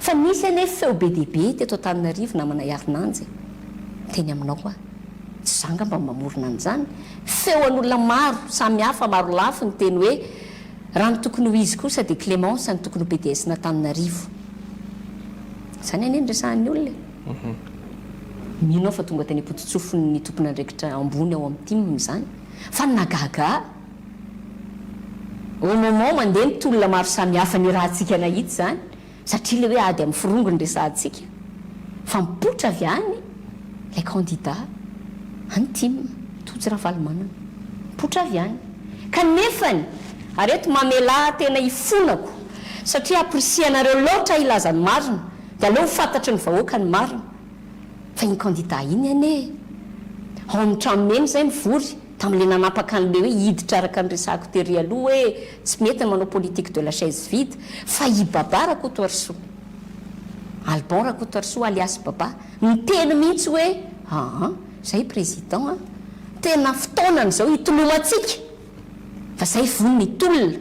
Fa nisy anie feo be dia be teto Antananarivo namana Iarinanja e! Miteny aminao aho, tsy za angamba no mamorona an'izany, feo an'olona maro samy hafa maro lafy niteny hoe raha ny tokony ho izy kosa dia Clémence no tokony ho PDS-n'Antananarivo. Izany anie no resahan'ny olona e! Mino aho fa tonga teny am-pototsofin'ny tompon'andraikitra ambony ao amin'ny tim izany. Fa ny nahagaga ahy, au moment mandeha ny tolona maro samihafa nirahantsika nahita izany, satria ilay hoe ady amin'ny forongony resahantsika, fa mipoitra avy any ilay candidat an'ny tim, Tojo Ravalomanana. Mipoitra avy any. Kanefany, ary eto mamelà tena hifonako, satria ampirisihanareo loatra hilaza ny marina, dia aleo ho fantatry ny vahoaka ny marina. Fa iny candidat iny anie ao amin'ny trano mena izay mivory tamin'ilay nanapaka an'ilay hoe hiditra araka ny resahako tery aloha hoe tsy mety ny manao politique de la chaise vide fa i Baba Rakotoarisoa Alban Rakotoarisoa alias Baba niteny mihitsy hoe aa zay président a tena fotoanany izao hitolomantsika fa zay vonona hitolona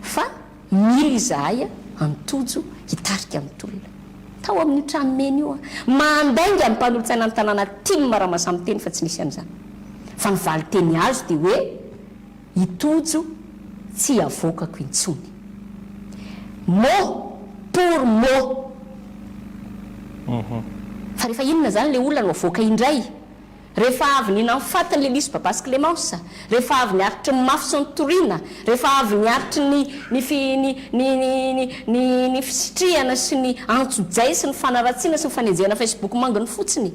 fa Mila izahay an'i Tojo hitarika ny tolona. Tao amin'io trano mena io, mandainga ny mpanolotsaina ny tanàna tim raha mahasahy miteny fa tsy nisy an'izany. Fa ny valinteny azo dia hoe i Tojo tsy avoakako intsony. Mot pour mot. Fa rehefa inona izany ilay olona no avoaka indray? Rehefa avy nihinan'ny fatiny le Lisy Babasy Clémence, rehefa avy niaritry ny mafy sy ny toriana, rehefa avy niaritry ny ny fi ny ny ny ny ny fisitrihana sy ny antsojay sy ny fanaratsiana sy ny fanenjehana Facebook manginy fotsiny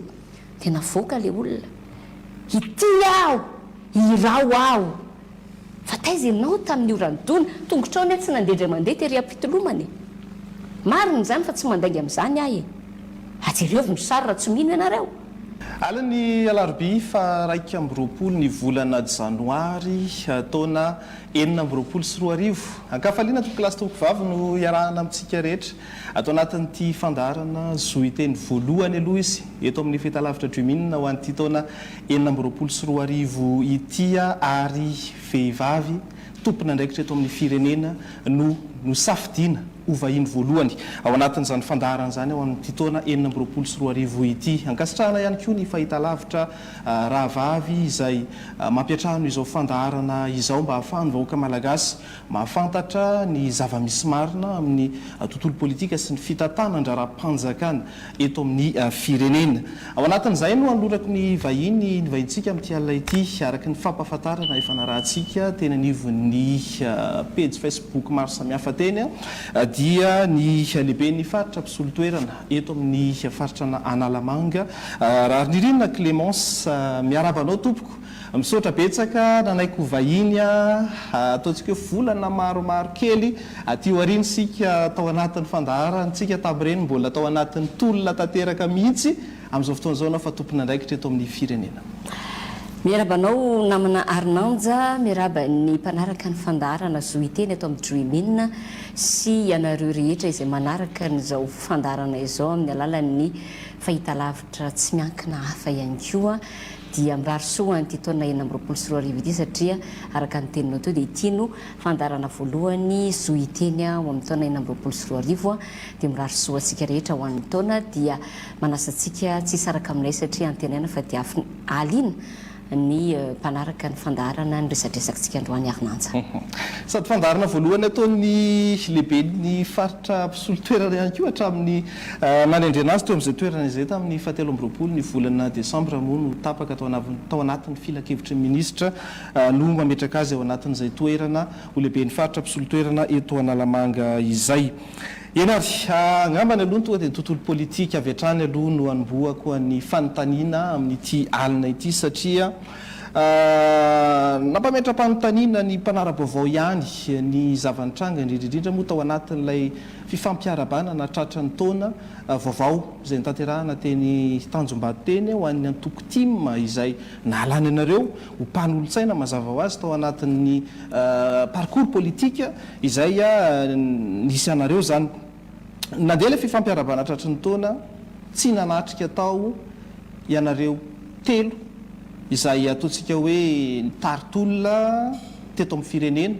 dia navoaka le olona. Ity aho, iraho aho. Fa taiza ianao tamin'ny ora nidona? Tongotrao anie tsy nandeha indray mandeha tery am-pitolomana e! Marina izany fa tsy mandainga amin'izany aho e! Ajerevo ny sary raha tsy mino ianareo! Alin'ny alarobia faha 21 ny volana janoary taona 2026. Ankafaliana tompokolahy sy tompokovavy no iarahana amintsika rehetra ato anatin'ity fandaharana Zo Hiteny voalohany aloha izy eto amin'ny Fahitalavitra Dream'in ho an'ity taona 2026 ity ary vehivavy tompon'andraikitra eto amin'ny firenena no nosafidiana ho vahiny voalohany ao anatin'izany fandaharana izany ao amin'ity taona 2026 ity. Ankasitrahana ihany koa ny fahitalavitra rahavavy izay mampiantrano izao fandaharana izao mba hahafahan'ny vahoaka malagasy mahafantatra ny zava-misy marina amin'ny tontolo politika sy ny fitantanan-draharaham-panjakana eto amin'ny firenena. Ao anatin'izay no anolorako ny vahiny ny vahintsika amin'ity alina ity, araka ny fampahafantarana efa narahantsika teny anivon'ny pejy Facebook maro samihafa teny dia ny lehiben'ny faritra mpisolo toerana eto amin'ny faritra Analamanga, Raharinirina Clémence. Miarahaba anao tompoko. Misaotra betsaka nanaiky ho vahiny a! Ataontsika hoe volana maromaro kely aty aoriana isika tao anatin'ny fandaharantsika tamin'ireny mbola tao anatin'ny tolona tanteraka mihitsy, amin'izao fotoana izao ianao fa tompon'andraikitra eto amin'ny firenena. Miarahaba anao namana Arnanja, miarahaba ny mpanaraka ny fandaharana Zo Hiteny eto amin'ny Dreamin sy ianareo rehetra izay manaraka an'izao fandaharana izao amin'ny alalan'ny fahitalavitra tsy miankina hafa ihany koa. Dia mirary soa ho an'ity taona 2026 ity satria araka ny teninao teo dia ity no fandaharana voalohany zo hiteny ao amin'ny taona 2026 dia mirary soa antsika rehetra ho an'ny taona dia manasa antsika tsy hisaraka aminay satria antenaina fa dia hahaliana ny mpanaraka ny fandaharana ny resadresakitsika androany Arinanja. Sady fandaharana voalohany ataon'ny lehiben'ny faritra mpisolo toerana ihany koa hatramin'ny Nanendrena azy teo amin'izay toerana izay tamin'ny fahatelo amby roapolo ny volana desambra moa no tapaka tao tao anatin'ny filankevitry ny minisitra no mametraka azy ao anatin'izay toerana ho lehiben'ny faritra mpisolo toerana eto Analamanga izay. Eny ary, angambany aloha ny tonga dia ny tontolo politika avy hatrany aloha no hanombohako ny fanontaniana amin'ity alina ity satria nampametra-panontaniana ny mpanara-baovao ihany ny zava-nitranga indrindra indrindra moa tao anatin'ilay Fifampiarahabana nahatratra ny taona vaovao izay notanterahana teny Tanjombato teny ho an'ny antoko tim izay nahalany anareo ho mpanolotsaina mazava ho azy tao anatin'ny parcours politique izay nisy anareo izany. Nandeha ilay fifampiarahabana tratry ny taona, tsy nanatrika tao ianareo telo izay ataontsika hoe nitari-tolona teto amin'ny firenena,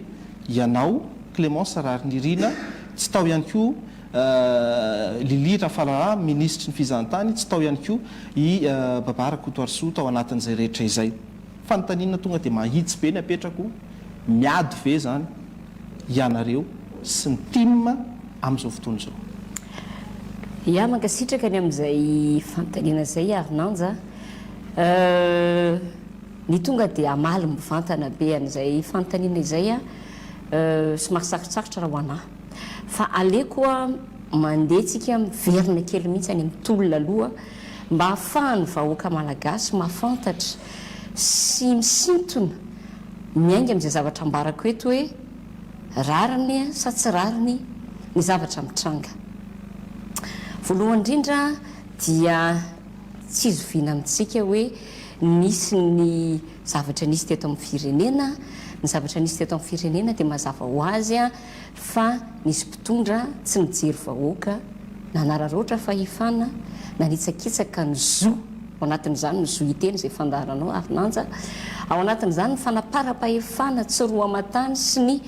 ianao, Clémence Raharinirina, tsy tao ihany koa Lily Rafaralahy, minisitry ny fizahantany, tsy tao ihany koa i Baba Rakotoarisoa tao anatin'izay rehetra izay. Fanontaniana tonga dia mahitsy be ny apetrako, miady ve izany ianareo sy ny tim amin'izao fotoana izao? Ya, mankasitraka ny amin'izay fanontaniana izay Harinanja a. Ny tonga dia hamaly mivantana be an'izay fanontaniana izay aho, somary sarotsarotra raha ho an'ahy. Fa aleoko mandeha tsika miverina kely mihitsy any amin'ny tolona aloha mba hahafahan'ny vahoaka malagasy mahafantatra sy misintona miainga amin'izay zavatra ambarako eto hoe rariny sa tsy rariny ny zavatra mitranga. Voalohany indrindra dia tsy zoviana amintsika hoe nisy ny zavatra nisy teto amin'ny firenena, ny zavatra nisy teto amin'ny firenena dia mazava ho azy fa nisy mpitondra tsy nijery vahoaka, nanararaotra fahefana, nanitsakitsaka ny zo, ao anatin'izany ny zo hiteny izay fandaharanao Harinanja, ao anatin'izany ny fanaparam-pahefana tsy roa aman-tany sy ny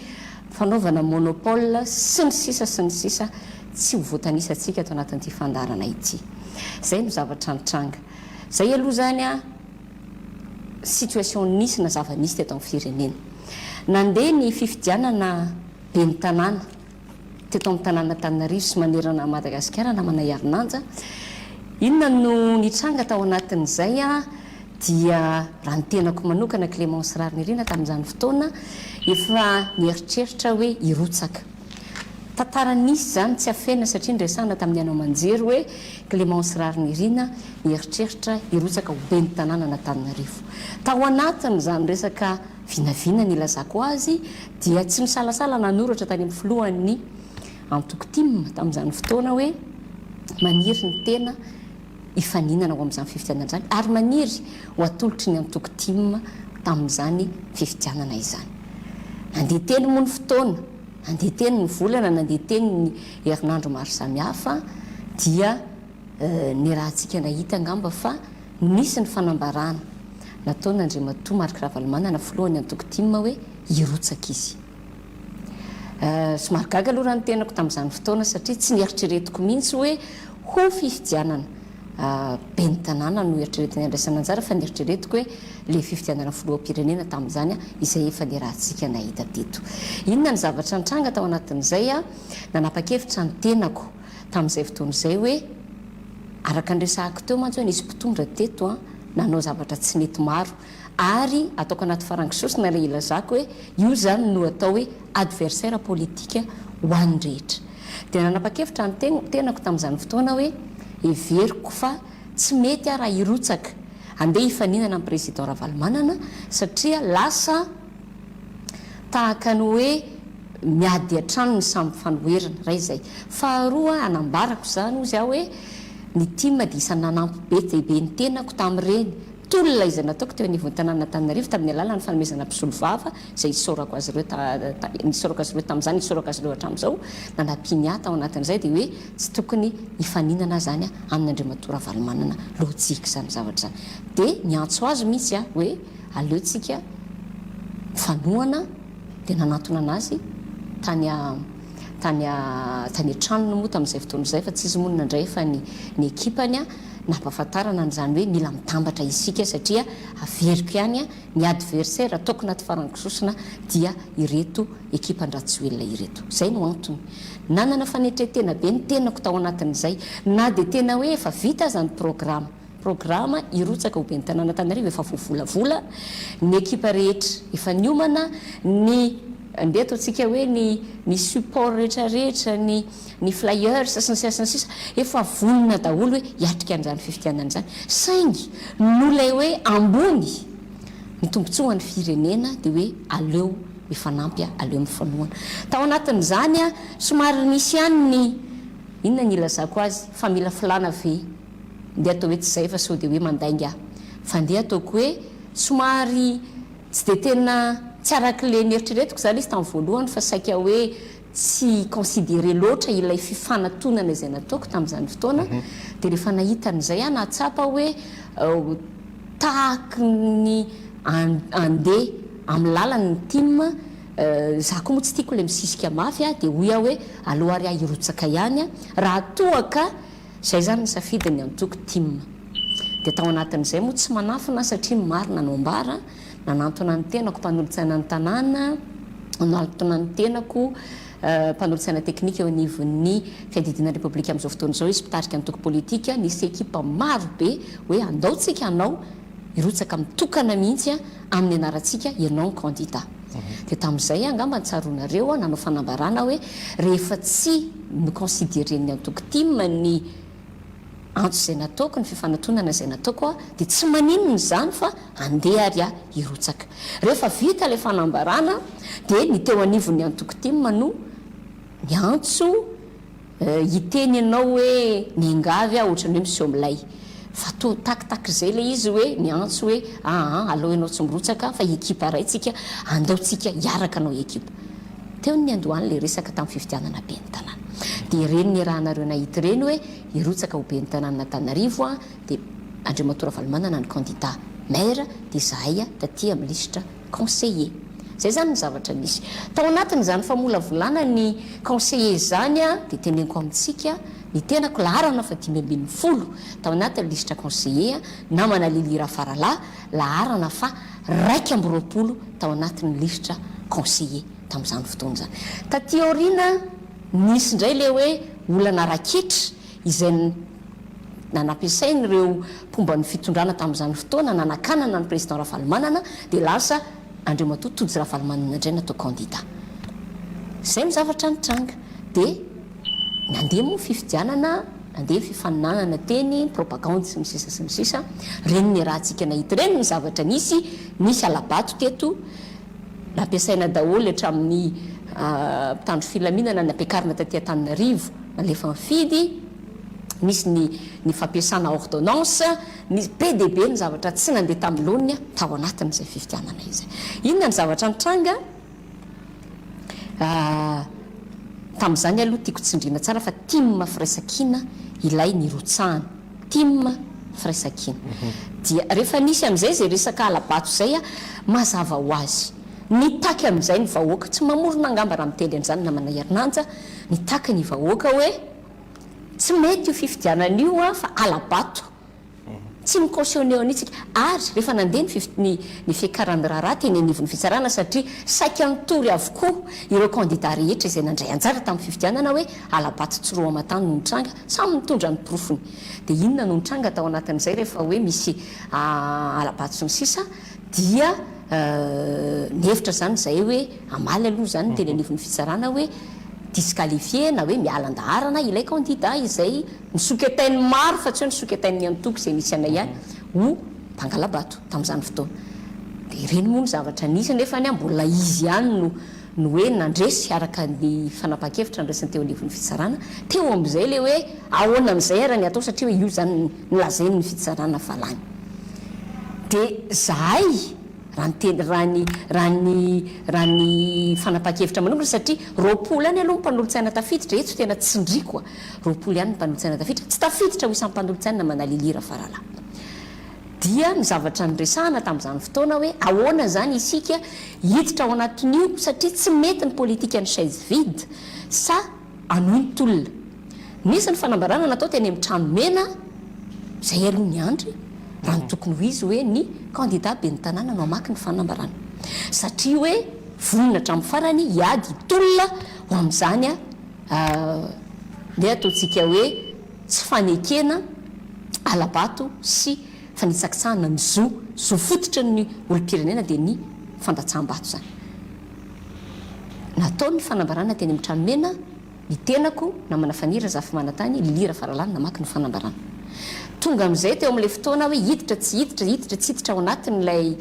fanaovana monopole sy ny sisa sy ny sisa tsy ho voatanisa antsika ato anatin'ity fandaharana ity. Izay no zavatra nitranga. Izay aloha izany an, situation nisy na zava-nisy teto amin'ny firenena. Nandeha ny fifidianana ben'ny tanàna teto amin'ny tanàn'Antananarivo sy manerana an'i Madagasikara namana Iarinanja. Inona no nitranga tao anatin'izay an, dia raha ny tenako manokana Clémence Raharinirina tamin'izany fotoana efa nieritreritra hoe hirotsaka. Tantara nisy izany tsy afenina satria niresahana tamin'ny haino aman-jery hoe Clémence Raharinirina nieritreritra hirotsaka ho ben'ny tanànan'Antananarivo. Tao anatin'izany resaka vinavina nilazako azy dia tsy nisalasala nanoratra tany amin'ny filohan'ny antoko tim tamin'izany fotoana hoe maniry ny tena hifaninana ho amin'izany fifidianana izany ary maniry ho atolotry ny antoko tim tamin'izany fifidianana izany. Nandeha teny moa ny fotoana, nandeha teny ny volana, nandeha teny ny herinandro maro samihafa dia niarahantsika nahita angamba fa nisy ny fanambarana nataon'Andriamatoa Marc Ravalomanana filohan'ny antoko tim hoe hirotsaka izy. Somary gaga aloha raha ny tenako tamin'izany fotoana satria tsy nieritreretiko mihitsy hoe ho fifidianana ben'ny tanàna no eritreretiny handraisana anjara fa nieritreretiko hoe ilay fifidianana filoham-pirenena tamin'izany izay efa niarahantsika nahita teto. Inona ny zavatra nitranga tao anatin'izay? Nanapa-kevitra ny tenako tamin'izay fotoana izay hoe araka ny resahako teo mantsy hoe nisy mpitondra teto nanao zavatra tsy nety maro Ary ataoko anaty farango sosona ilay ilazako hoe io izany no atao hoe adversaire politique ho an'ny rehetra. Dia nanapa-kevitra ny tenako tamin'izany fotoana hoe heveriko fa tsy mety aho raha hirotsaka handeha hifaninana amin'ny Président Ravalomanana satria lasa tahaka ny hoe miady an-trano ny samy fanoherana. Iray izay. Faharoa hanambarako izany hozy aho hoe ny tim dia isan'ny nanampy be dia be ny tenako tamin'ireny Tolona izay nataoko teo anivon'ny tanànan'Antananarivo tamin'ny alalan'ny fanomezana mpisolovava izay isaorako azy ireo nisaorako azy ireo tamin'izany, isaorako azy ireo hatramin'izao, nanampiany ahy tao anatin'izay dia hoe tsy tokony hifaninana aho izany amin'Andriamatoa Ravalomanana, lojika izany zavatra izany. Dia niantso azy mihitsy aho hoe aleontsika mifanohana dia nanantona an'azy tany tany tany an-tranony moa tamin'izay fotoana izay fa tsy izy moa no nandray fa ny ny ekipany nampahafantarana an'izany hoe mila mitambatra isika satria averiko ihany ny adversaire ataoko anaty farango sosona dia ireto ekipan-dRajoelina ireto. Izay no antony. Nanana fanetren-tena be ny tenako tao anatin'izay na dia tena hoe efa vita aza ny programa. Programa hirotsaka ho ben'ny tanàna Antananarivo efa voavolavola, ny ekipa rehetra efa niomana, ny andeha ataontsika hoe ny ny support rehetra rehetra, ny ny flyers sy ny sisa sy ny sisa efa vonona daholo hoe hiatrika an'izany fifidianana izany saingy noho ilay hoe ambony ny tombontsoan'ny firenena dia hoe aleo mifanampy aleo mifanohana. Tao anatin'izany somary nisy ihany ny inona ny ilazako azy familafilana ve ndeha atao hoe tsy izay fa sao dia hoe mandainga aho fa ndeha ataoko hoe somary tsy dia tena tsy arak'ilay nieritreretiko izany izy tamin'ny voalohany fa saika hoe tsy considerer loatra ilay fifanatonana izay nataoko tamin'izany fotoana dia rehefa nahita an'izay aho nahatsapa hoe tahaky ny andeha amin'ny lalany ny tim. Izaho koa moa tsy tiako ilay misisika mafy dia hoy aho hoe aleo ary aho hirotsaka ihany raha toa ka izay izany ny safidin'ny antoko tim. Dia tao anatin'izay moa tsy manafina satria ny marina no ambara, nanantona ny tenako mpanolotsaina ny tanàna, nanantona ny tenako mpanolotsaina teknika eo anivon'ny fiadidiana ny Repoblika amin'izao fotoana izao izy mpitarika antoko politika, nisy ekipa maro be hoe andao tsika hanao hirotsaka mitokana mihitsy amin'ny anarantsika ianao ny candidat. Dia tamin'izay angamba tsaroanareo nanao fanambarana hoe rehefa tsy no-consideren'ny antoko tim ny antso izay nataoko, ny fifanatonana izay nataoko aho dia tsy maninona izany fa andeha ary aho hirotsaka. Rehefa vita ilay fanambarana dia ny teo anivon'ny antoko tim no niantso Hiteny ianao hoe miangavy aho ohatran'ny hoe miseho milay. Fa toa tac tac izay ilay izy hoe miantso hoe aa aleo ianao tsy mirotsaka fa ekipa iray tsika, andao tsika hiaraka hanao ekipa. Teo ny niandohan'ilay resaka tamin'ny fifidianana ben'ny tanàna. Dia ireny niarahanareo nahita ireny hoe hirotsaka ho ben'ny tanànan'Antananarivo aho dia Andriamatoa Ravalomanana ny candidat maire dia izahay taty amin'ny lisitra conseiller. Izay izany ny zavatra nisy. Tao anatin'izany famolavolana ny conseiller izany dia teneniko amintsika, ny tenako laharana faha 15 tao anatin'ny lisitra conseiller, namana Lily Rafaralahy laharana faha 21 tao anatin'ny lisitra conseiller tamin'izany fotoana izany. Taty aoriana nisy indray ilay hoe olana ara-ketra izay na nampiasain'ireo mpomba ny fitondrana tamin'izany fotoana nanakanana ny Président Ravalomanana dia lasa Andriamatoa Tojo Ravalomanana indray natao candidat. Izay no zavatra nitranga. Dia nandeha moa ny fifidianana, nandeha ny fifaninanana teny, ny propagandy sy ny sisa sy ny sisa. Ireny niarahantsika nahita ireny ny zavatra nisy, nisy hala-bato teto, nampiasaina daholo hatramin'ny mpitandro filaminana nampiakarina taty Antananarivo, nalefa nifidy. nisy ny ny fampiasana ordonnance, nisy be dia be ny zavatra tsy nandeha tamin'ny laoniny tao anatin'izay fifidianana izay. Inona ny zavatra nitranga? Tamin'izany aloha tiako tsindriana tsara fa tim Firaisankina ilay nirotsahana, tim Firaisankina. Dia rehefa nisy amin'izay izay resaka hala-bato izay, mazava ho azy, nitaky amin'izay ny vahoaka, tsy mamorona angamba raha miteny an'izany namana Herinanja, nitaky ny vahoaka hoe, Tsy mety io fifidianana io an fa hala-bato. Tsy mi-cautionner an'io tsika. Ary rehefa nandeha ny fif- ny ny fiakaran'ny raharaha teny anivon'ny fitsarana satria saika nitory avokoa ireo kandida rehetra izay nandray anjara tamin'ny fifidianana hoe hala-bato tsy roa aman-tany no nitranga, samy nitondra ny porofony. Dia inona no nitranga tao anatin'izay rehefa hoe misy hala-bato sy ny sisa dia nihevitra izany izahay hoe hamaly aloha izany ny teny anivon'ny fitsarana hoe disqualifié na hoe miala an-daharana ilay candidat izay nosoketain'ny maro fa tsy hoe nosoketain'ny antoko izay nisy anay ihany ho mpangala-bato tamin'izany fotoana. Dia ireny moa ny zavatra nisy nefa mbola izy ihany no no hoe nandresy araka ny fanapahan-kevitra noraisin'ny teo anivon'ny fitsarana. Teo amin'izay ilay hoe ahoana amin'izay ary ny atao satria hoe io izany nolazain'ny fitsarana fa lany. Dia izahay raha ny teny raha ny raha ny raha ny fanapahan-kevitra manokana satria 20 ihany aloha ny mpanolotsaina tafiditra, eto tena tsindriako a, 20 ihany ny mpanolotsaina tafiditra, tsy tafiditra ho isan'ny mpanolotsaina Manalily Rafaralahy. Dia ny zavatra niresahana tamin'izany fotoana hoe ahoana izany isika hiditra ao anatin'io satria tsy mety ny politikan'ny chaise vide sa hanohy ny tolona. Nisy ny fanambarana natao teny amin'ny trano mena, izay aloha niandry raha ny tokony ho izy hoe ny kandida ben'ny tanàna no hamaky ny fanambarana satria hoe vonona hatramin'ny farany hiady hitolona ho amin'izany ny ataontsika hoe tsy fanekena hala-bato sy fanitsakitsahana ny zo, zo fototry ny olom-pirenena dia ny fandatsaham-bato izany. Natao ny fanambarana teny amin'ny Trano Mena, ny tenako, namana Faniry Razafimanantany, Lily Rafaralany namaky ny fanambarana. Tonga amin'izay teo amin'ilay fotoana hoe hiditra tsy hiditra, hiditra tsy hiditra ao anatin'ilay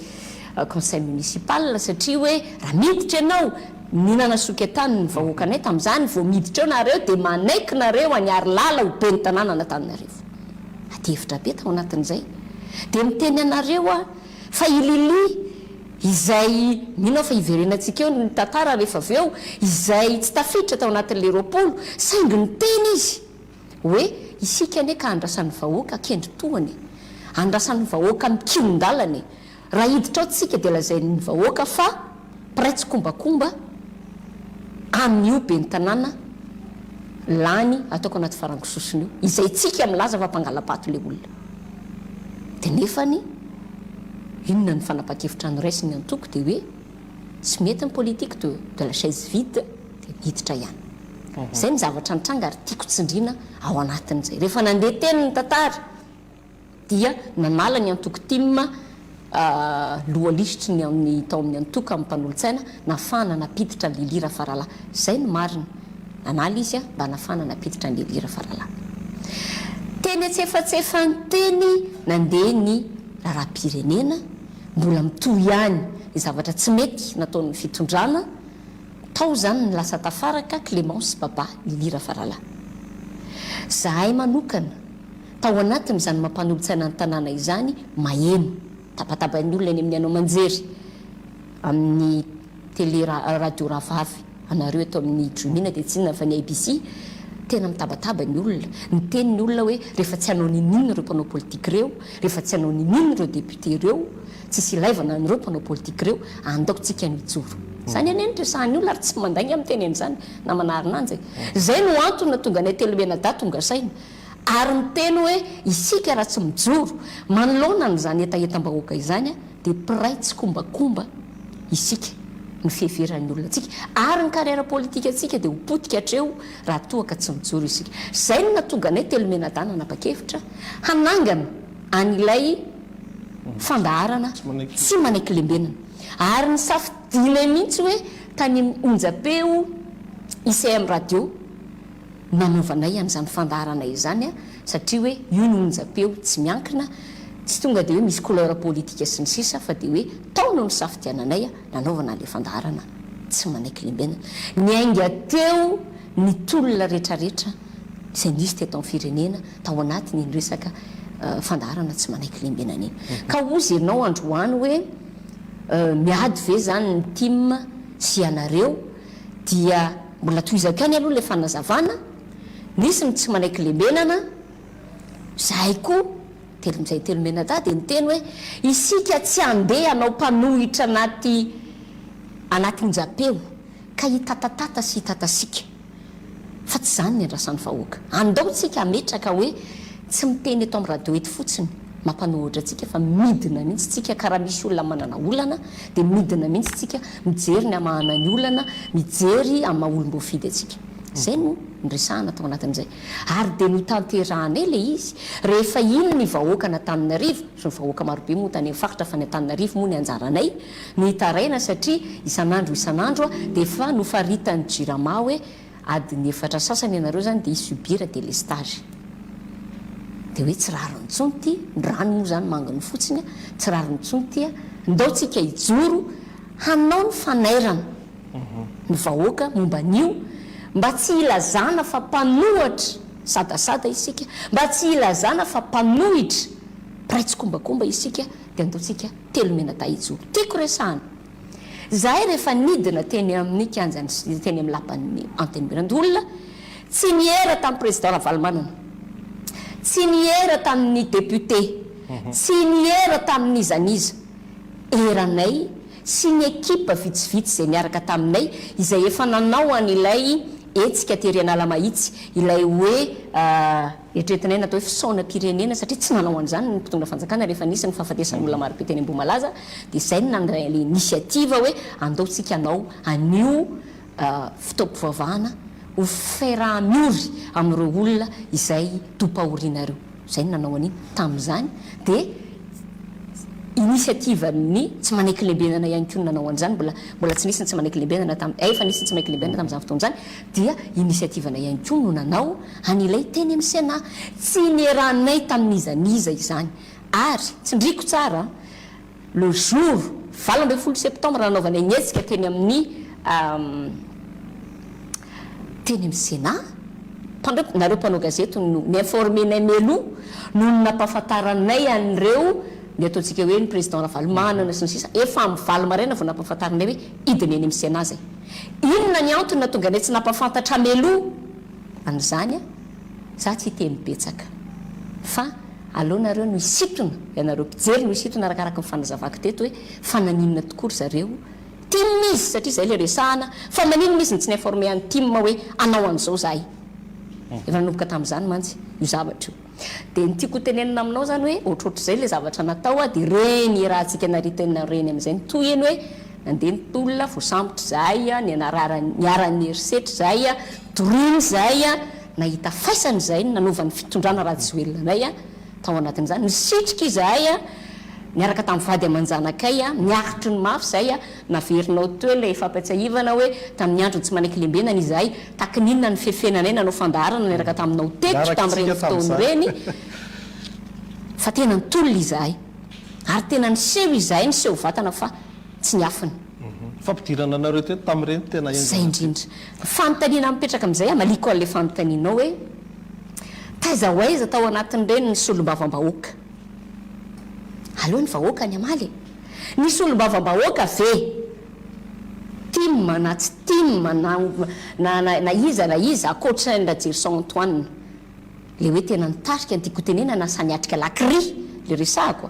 conseil municipal satria hoe raha miditra ianao Ny nanasoketany ny vahoakanay tamin'izany, vao miditra eo nareo dia manaiky nareo an'i Harilala ho ben'ny tanànan'Antananarivo. Adihevitra be tao anatin'izay. Dia miteny anareo aho fa i Lily izay, mino aho fa hiverenantsika eo ny tantara rehefa avy eo, izay tsy tafiditra tao anatin'ilay 20, saingy niteny izy hoe isika anie ka andrasan'ny vahoaka kendry tohana e, andrasan'ny vahoaka mikiron-dalana e. Raha hiditra ao tsika dia lazain'ny vahoaka fa mpiray tsikombakomba. amin'io ben'ny tanàna lany ataoko anaty farango sosona io, izay tsika milaza fa mpangala-bato le olona. Dia nefany inona ny fanapahan-kevitra noraisin'ny antoko dia hoe tsy mety ny politique de de la chaise vide dia niditra ihany. Izay ny zavatra nitranga ary tiako tsindriana ao anatin'izay. Rehefa nandeha teny ny tantara dia nanala ny antoko tim loha lisitry ny amin'ny tao amin'ny antoko amin'ny mpanolotsaina nafahana nampiditra an'i Lily Rafaralahy. Izay no marina. Nanala izy mba nafahana nampiditra an'i Lily Rafaralahy. Teny antsefatsefany teny nandeha ny raharaham-pirenena, mbola mitohy ihany ny zavatra tsy mety nataon'ny fitondrana, tao izany ny lasa tafaraka Clémence Baba Lily Rafaralahy. Zahay manokana, Tao anatin'izany mampanolotsaina ny tanàna izany, maheno tabataban'ny olona eny amin'ny haino aman-jery, amin'ny télé radio rahavavy anareo eto amin'ny Jumina dia tsy inona fa ny ABC, tena mitabataba ny olona, miteny ny olona hoe rehefa tsy hanao n'inon'inona ireo mpanao politika ireo, rehefa tsy hanao n'inon'inona ireo député ireo, tsisy ilaivana an'ireo mpanao politika ireo, andao tsika no hijoro. Izany anie no resahan'ny olona ary tsy mandainga miteny an'izany namana Harinanja e. Izay no antony nahatonga anay Telomenadahy tonga saina. Ary miteny hoe isika raha tsy mijoro manoloana an'izany hetahetam-bahoaka izany dia mpiray tsikombakomba isika, ny fiheveran'ny olona antsika ary ny carrière politique antsika dia ho potika hatreo raha toa ka tsy mijoro isika. Izay no nahatonga anay Telomenadahy nanapa-kevitra hanangana an'ilay fandaharana tsy manaiky lembenana. Ary nisafidianay mihitsy hoe tany amin'ny onjam-peo ICM Radio. nanaovanay an'izany fandaharana izany satria hoe io no onjam-peo tsy miankina, tsy tonga dia hoe misy couleur politique sy ny sisa fa dia hoe tao no nisafidiananay nanaovana an'ilay fandaharana tsy manaiky lembenana. Niainga teo ny tolona retraretra izay nisy teto amin'ny firenena tao anatin'iny resaka fandaharana tsy manaiky lembenana iny. Ka hozy ianao androany hoe miady ve izany ny tim sy ianareo Dia mbola tohizako ihany aloha ilay fanazavana, nisy ny tsy manaiky lembenana, izahay koa telo izay telo mianadahy dia niteny hoe isika tsy handeha hanao mpanohitra anaty anaty onjam-peo ka hitatatata sy hitatasika fa tsy izany ny andrasan'ny vahoaka. Andao tsika hametraka hoe tsy miteny eto amin'ny radio eto fotsiny mampanohitra antsika fa midina mihitsy tsika ka raha misy olona manana olana dia midina mihitsy tsika mijery ny hamahana ny olana, mijery amin'ny maha olom-boafidy antsika. Izay no niresahana tao anatin'izay. Ary dia notanterahanay ilay izy. Rehefa iny ny vahoakan'Antananarivo, sy ny vahoaka marobe moa tany amin'ny faritra fa ny Antananarivo moa ny anjaranay, no hitaraina satria isan'andro isan'andro dia efa nofaritan'ny Jirama hoe Adiny efatra sasany ianareo zany dia hi-subir délestage. Dia hoe tsy rariny intsony ity, ny rano moa zany manginy fotsiny, tsy rariny intsony ity, ndao tsika hijoro hanao ny fanairana ny vahoaka momba an'io mba tsy hilazana fa mpanohatra sadasada isika, mba tsy hilazana fa mpanohitra mpiray tsikombakomba isika dia ndao tsika telomenadahy hijoro. Tiako resahana. Izahay rehefa nidina teny amin'ny kianjan'ny teny amin'ny lapan'ny Antenimierandoholona, tsy niera tamin'ny Président Ravalomanana, tsy niera tamin'ny député, tsy niera tamin'iza n'iza, eranay sy ny ekipa vitsivitsy izay niaraka taminay, izay efa nanao an'ilay hetsika tery Analamahitsy, ilay hoe Eritreretinay natao hoe fisaonam-pirenena satria tsy nanao an'izany ny mpitondra fanjakana rehefa nisy ny fahafatesan'olona marobe teny Ambohimalaza dia izay no nandray an'ilay initiative hoe andao tsika hanao an'io fotoam-pivavahana ho fiaraha-miory amin'ireo olona izay tompahoriana ireo. Izay no nanao an'iny tamin'izany dia initiative-n'ny tsy manaiky lembenana ihany koa no nanao an'izany, mbola mbola tsy nisy ny tsy manaiky lembenana tam-, efa nisy ny tsy manaiky lembenana tamin'izany fotoana izany dia initiative-nay ihany koa no nanao An'ilay teny amin'ny Sénat. Tsy niarahanay tamin'iza n'iza izany. Ary, tsindriako tsara an, le jour 18 septembre nanaovanay ny hetsika teny amin'ny teny amin'ny Sénat, mpandray, nareo mpanao gazety no ni-informer-nay mialoha noho ny nampahafantaranay an'ireo ny ataontsika hoe ny président Ravalomanana sy ny sisa, efa amin'ny valo maraina vao nampahafantarinay hoe hidina eny amin'ny Sénat izay. Inona ny antony nahatonga anay tsy nampahafantatra mialoha? Amin'izany a, za tsy hiteny betsaka fa aleo nareo no hisintona, ianareo mpijery no hisintona arakaraka ny fanazavako teto hoe fa naninona tokoa ry zareo Tim izy satria izay ilay resahana fa maninona izy no tsy ni-informer an'i Tim hoe hanao an'izao izahay? Efa nanomboka tamin'izany mantsy io zavatra io. Dia ny tiako ho tenenina aminao izany hoe ohatrohatr'izay ilay zavatra natao dia ireny iarahantsika naritenina ireny amin'izay ny tohiny hoe nandeha ny tolona, voasambotra izahay, niharan'ny herisetra izahay, dorina izahay, nahita faisana izahay ny nanaovan'ny fitondrana Rajoelina anay. Tao anatin'izany, nisitrika izahay niaraka tamin'ny vady aman-janakay, niaritry ny mafy izahay, naverinao teo ilay fampiatsiahivana hoe tamin'ny andron'ny tsy manaiky lembenana izahay, tahaka ny inona nifefena anay nanao fandaharana niaraka taminao teto tamin'ireny fotoana ireny, fa tena nitolona izahay, ary tena niseho izahay, niseho vatana fa tsy niafina. Fampidirana anareo teto tamin'ireny tena henjana. Izay indrindra. Ny fanontaniana mipetraka amin'izay, hamaliako an'ilay fanontanianao hoe, Taiza ho aiza tao anatin'ireny ny solombavambahoaka? Aleo ny vahoaka ny hamaly e! Ny solombavambahoaka ve tim na tsy tim na na na iza na iza ankoatra an'i Rajerison Antoine le hoe tena nitarika ny tiako hotenenana sa niatrika la cri le resahako a!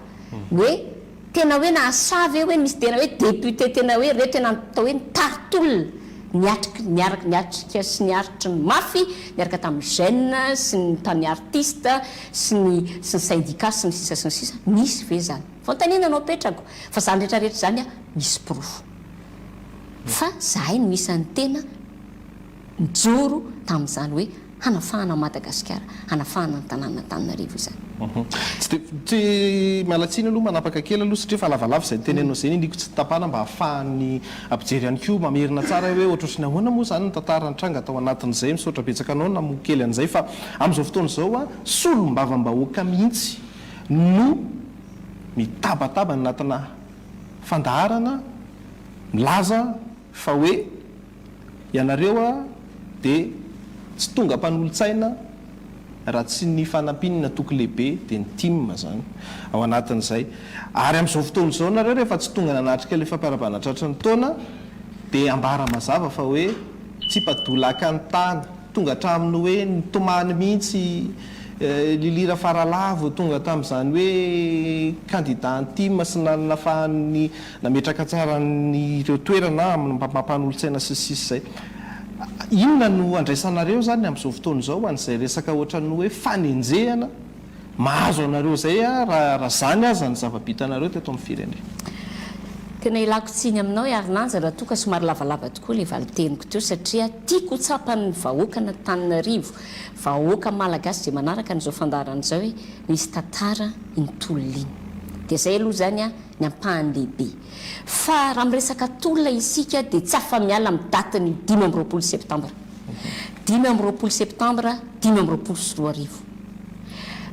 Hoe Tena hoe nahasahy ve hoe misy tena hoe député tena hoe reo tena atao hoe nitari-tolona niatrika niaraka niatrika sy niaritry ny mafy niaraka tamin'ny jeunes sy ny tamin'ny artiste sy ny sy ny syndicat sy ny sisa sy ny sisa nisy ve zany? Fanontaniana no apetrako fa zany rehetra rehetra zany a misy porofo fa zahay no isan'ny tena nijoro tamin'izany hoe hanafahana an'i Madagasikara, hanafahana ny tanànan'Antananarivo izany. Tsy dia, tsy, miala tsiny aloha manapaka kely aloha satria efa lavalava izay nitenenao izay, niniako tsy tapahana mba ahafahan'ny mpijery ihany koa mamerina tsara hoe ohatrohatry ny ahoana moa izany ny tantara nitranga tao anatin'izay, misaotra betsaka anao namoha kely an'izay fa amin'izao fotoana izao an, solombavambahoaka mihitsy no mitabataba anatina fandaharana milaza fa hoe Ianareo dia tsy tonga mpanolotsaina raha tsy ny fanampian'ny antoko lehibe dia ny tim izany ao anatin'izay. Ary amin'izao fotoana izao nareo rehefa tsy tonga nanatrika ilay fampiarahabana tratry ny taona dia ambara mazava fa hoe tsipadolaka ny tany, tonga hatramin'ny hoe nitomany mihitsy Lily Rafaralahy vao tonga tamin'izany hoe kandida ny tim sy nahafahany nametraka tsara an'ireo toerana amin'ny maha mpanolotsaina sy ny sisa izay. Inona no andraisanareo izany amin'izao fotoana izao an'izay resaka ohatran'ny hoe fanenjehana mahazo anareo izay raha izany aza ny zava-bitanareo teto amin'ny firenena? Tena ilako tsiny aminao i Harinanja raha toa ka somary lavalava tokoa ilay valin-teniko teo satria tiako ho tsapan'ny vahoakan'Antananarivo, vahoaka malagasy izay manaraka an'izao fandaharana izao hoe misy tantara iny tolona iny. Dia izay aloha izany an! ny ampahany lehibe. Fa raha miresaka tolona isika dia tsy afa-miala amin'ny datin'ny 25 septambra. 25 septambra 2025.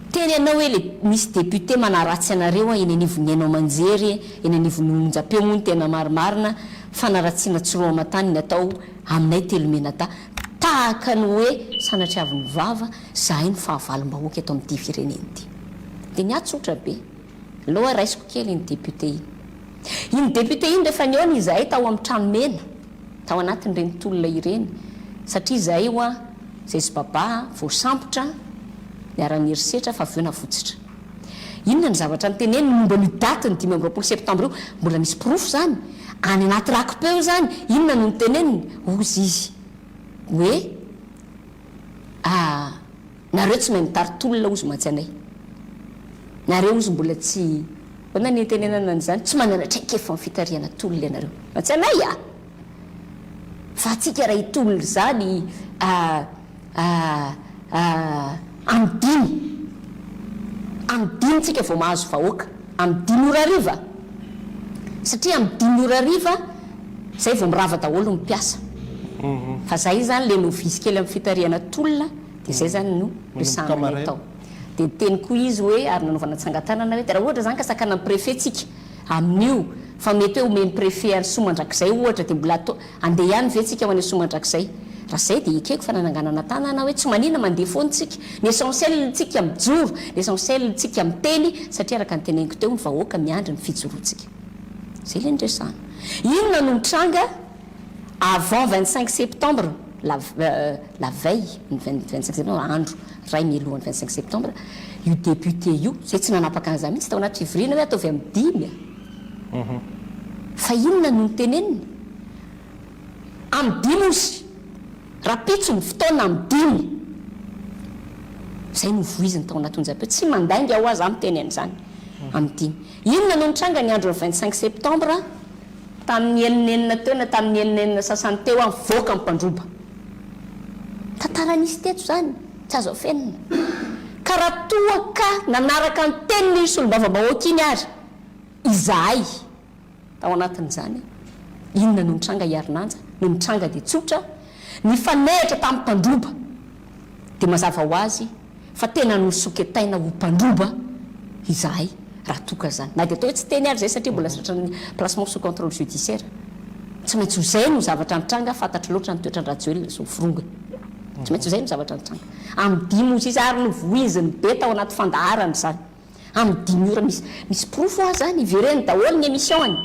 Miteny ianao hoe le misy député manaratsy anareo eny anivon'ny haino aman-jery, eny anivon'ny onjam-peo moa no tena marimarina, fanaratsiana tsy roa aman-tany ny atao aminay telo mianadahy. Tahaka ny hoe sanatriavin'ny vava, zahay no fahavalom-bahoaka eto amin'ity firenena ity. Dia ny ahy tsotra be. Aleo raisiko kely iny député iny. Iny député iny rehefa nihaona izahay tao amin'ny trano mena, tao anatin'ireny tolona ireny, satria izahay hoa, izay sy Baba voasambotra, niharan'ny herisetra fa avy eo navotsitra. Inona ny zavatra noteneniny momba an'io datin'ny 25 septembre io? Mbola misy porofo izany, any anaty raki-peo izany, inona no noteneniny? Hozy izy hoe, ah. Nareo tsy mahay mitari-tolona ozy mantsy anay. Nareo ozy mbola tsy, ahoana ny itenenana an'izany, tsy manana traikefa amin'ny fitarihana tolona ianareo. Mantsy anay a! Fa antsika raha hitolona izany a a a amin'ny dimy, amin'ny dimy tsika vao mahazo vahoaka, amin'ny dimy ora hariva, satria amin'ny dimy ora hariva zay vao mirava daholo ny mpiasa. Fa zay izany le novice kely amin'ny fitarihana tolona. Dia izay izany no resahana anay tao. Dia niteny koa izy hoe, ary nanaovana tsangan-tanana hoe, dia raha ohatra izany ka sakanan'ny préfet tsika amin'io, fa mety hoe omen'ny préfet any Soamandrakizay ohatra, dia mbola atao, handeha ihany ve tsika ho any Soamandrakizay? Raha izay dia ekeko fa nananganana tanana hoe tsy manina mandeha foana tsika. Ny essentiel tsika mijoro, ny essentiel tsika miteny, satria araka ny teneniko teo, ny vahoaka miandry ny fijoroantsika. Izay ilay niresahana. Inona no mitranga? Avant 25 septembre, la la veille ny 25 septembre, andro iray mialohan'ny 25 septembre, io député io, zay tsy nanapaka an'izany mihitsy tao anaty fivoriana hoe ataovy amin'ny dimy a! Fa inona no noteneniny? Amin'ny dimy ozy, rahampitso ny fotoana amin'ny dimy. Izay no voiziny tao anaty onjam-peo. Tsy mandainga ho'a za miteny an'izany. Amin'ny dimy. Inona no nitranga ny andron'ny 25 septembre? Tamin'ny eninenina teo na tamin'ny eninenina sasany teo aho nivoaka ny mpandroba. Tantara nisy teto izany, tsy azo afenina. Ka raha toa ka nanaraka ny tenin'iny solombavambahoaka iny ary izahay tao anatin'izany, inona no nitranga Iarinanja? Ny nitranga dia tsotra, nifanehitra tamin'ny mpandroba dia mazava ho azy fa tena nosoketaina ho mpandroba izahay raha toa ka izany. Na dia atao hoe tsy teny ary izay satria mbola tratran'ny placement sous contrôle judiciaire. Tsy maintsy ho izay no zavatra nitranga, fantatro loatra ny toetran-dRajoelina sy ny forongony. Tsy maintsy ho izay no zavatra nitranga. Amin'ny dimy ora sisa ary novoiziny be tao anaty fandaharana izany. Amin'ny dimy ora misy misy porofo hoa zany, ivereno daholo ny émission any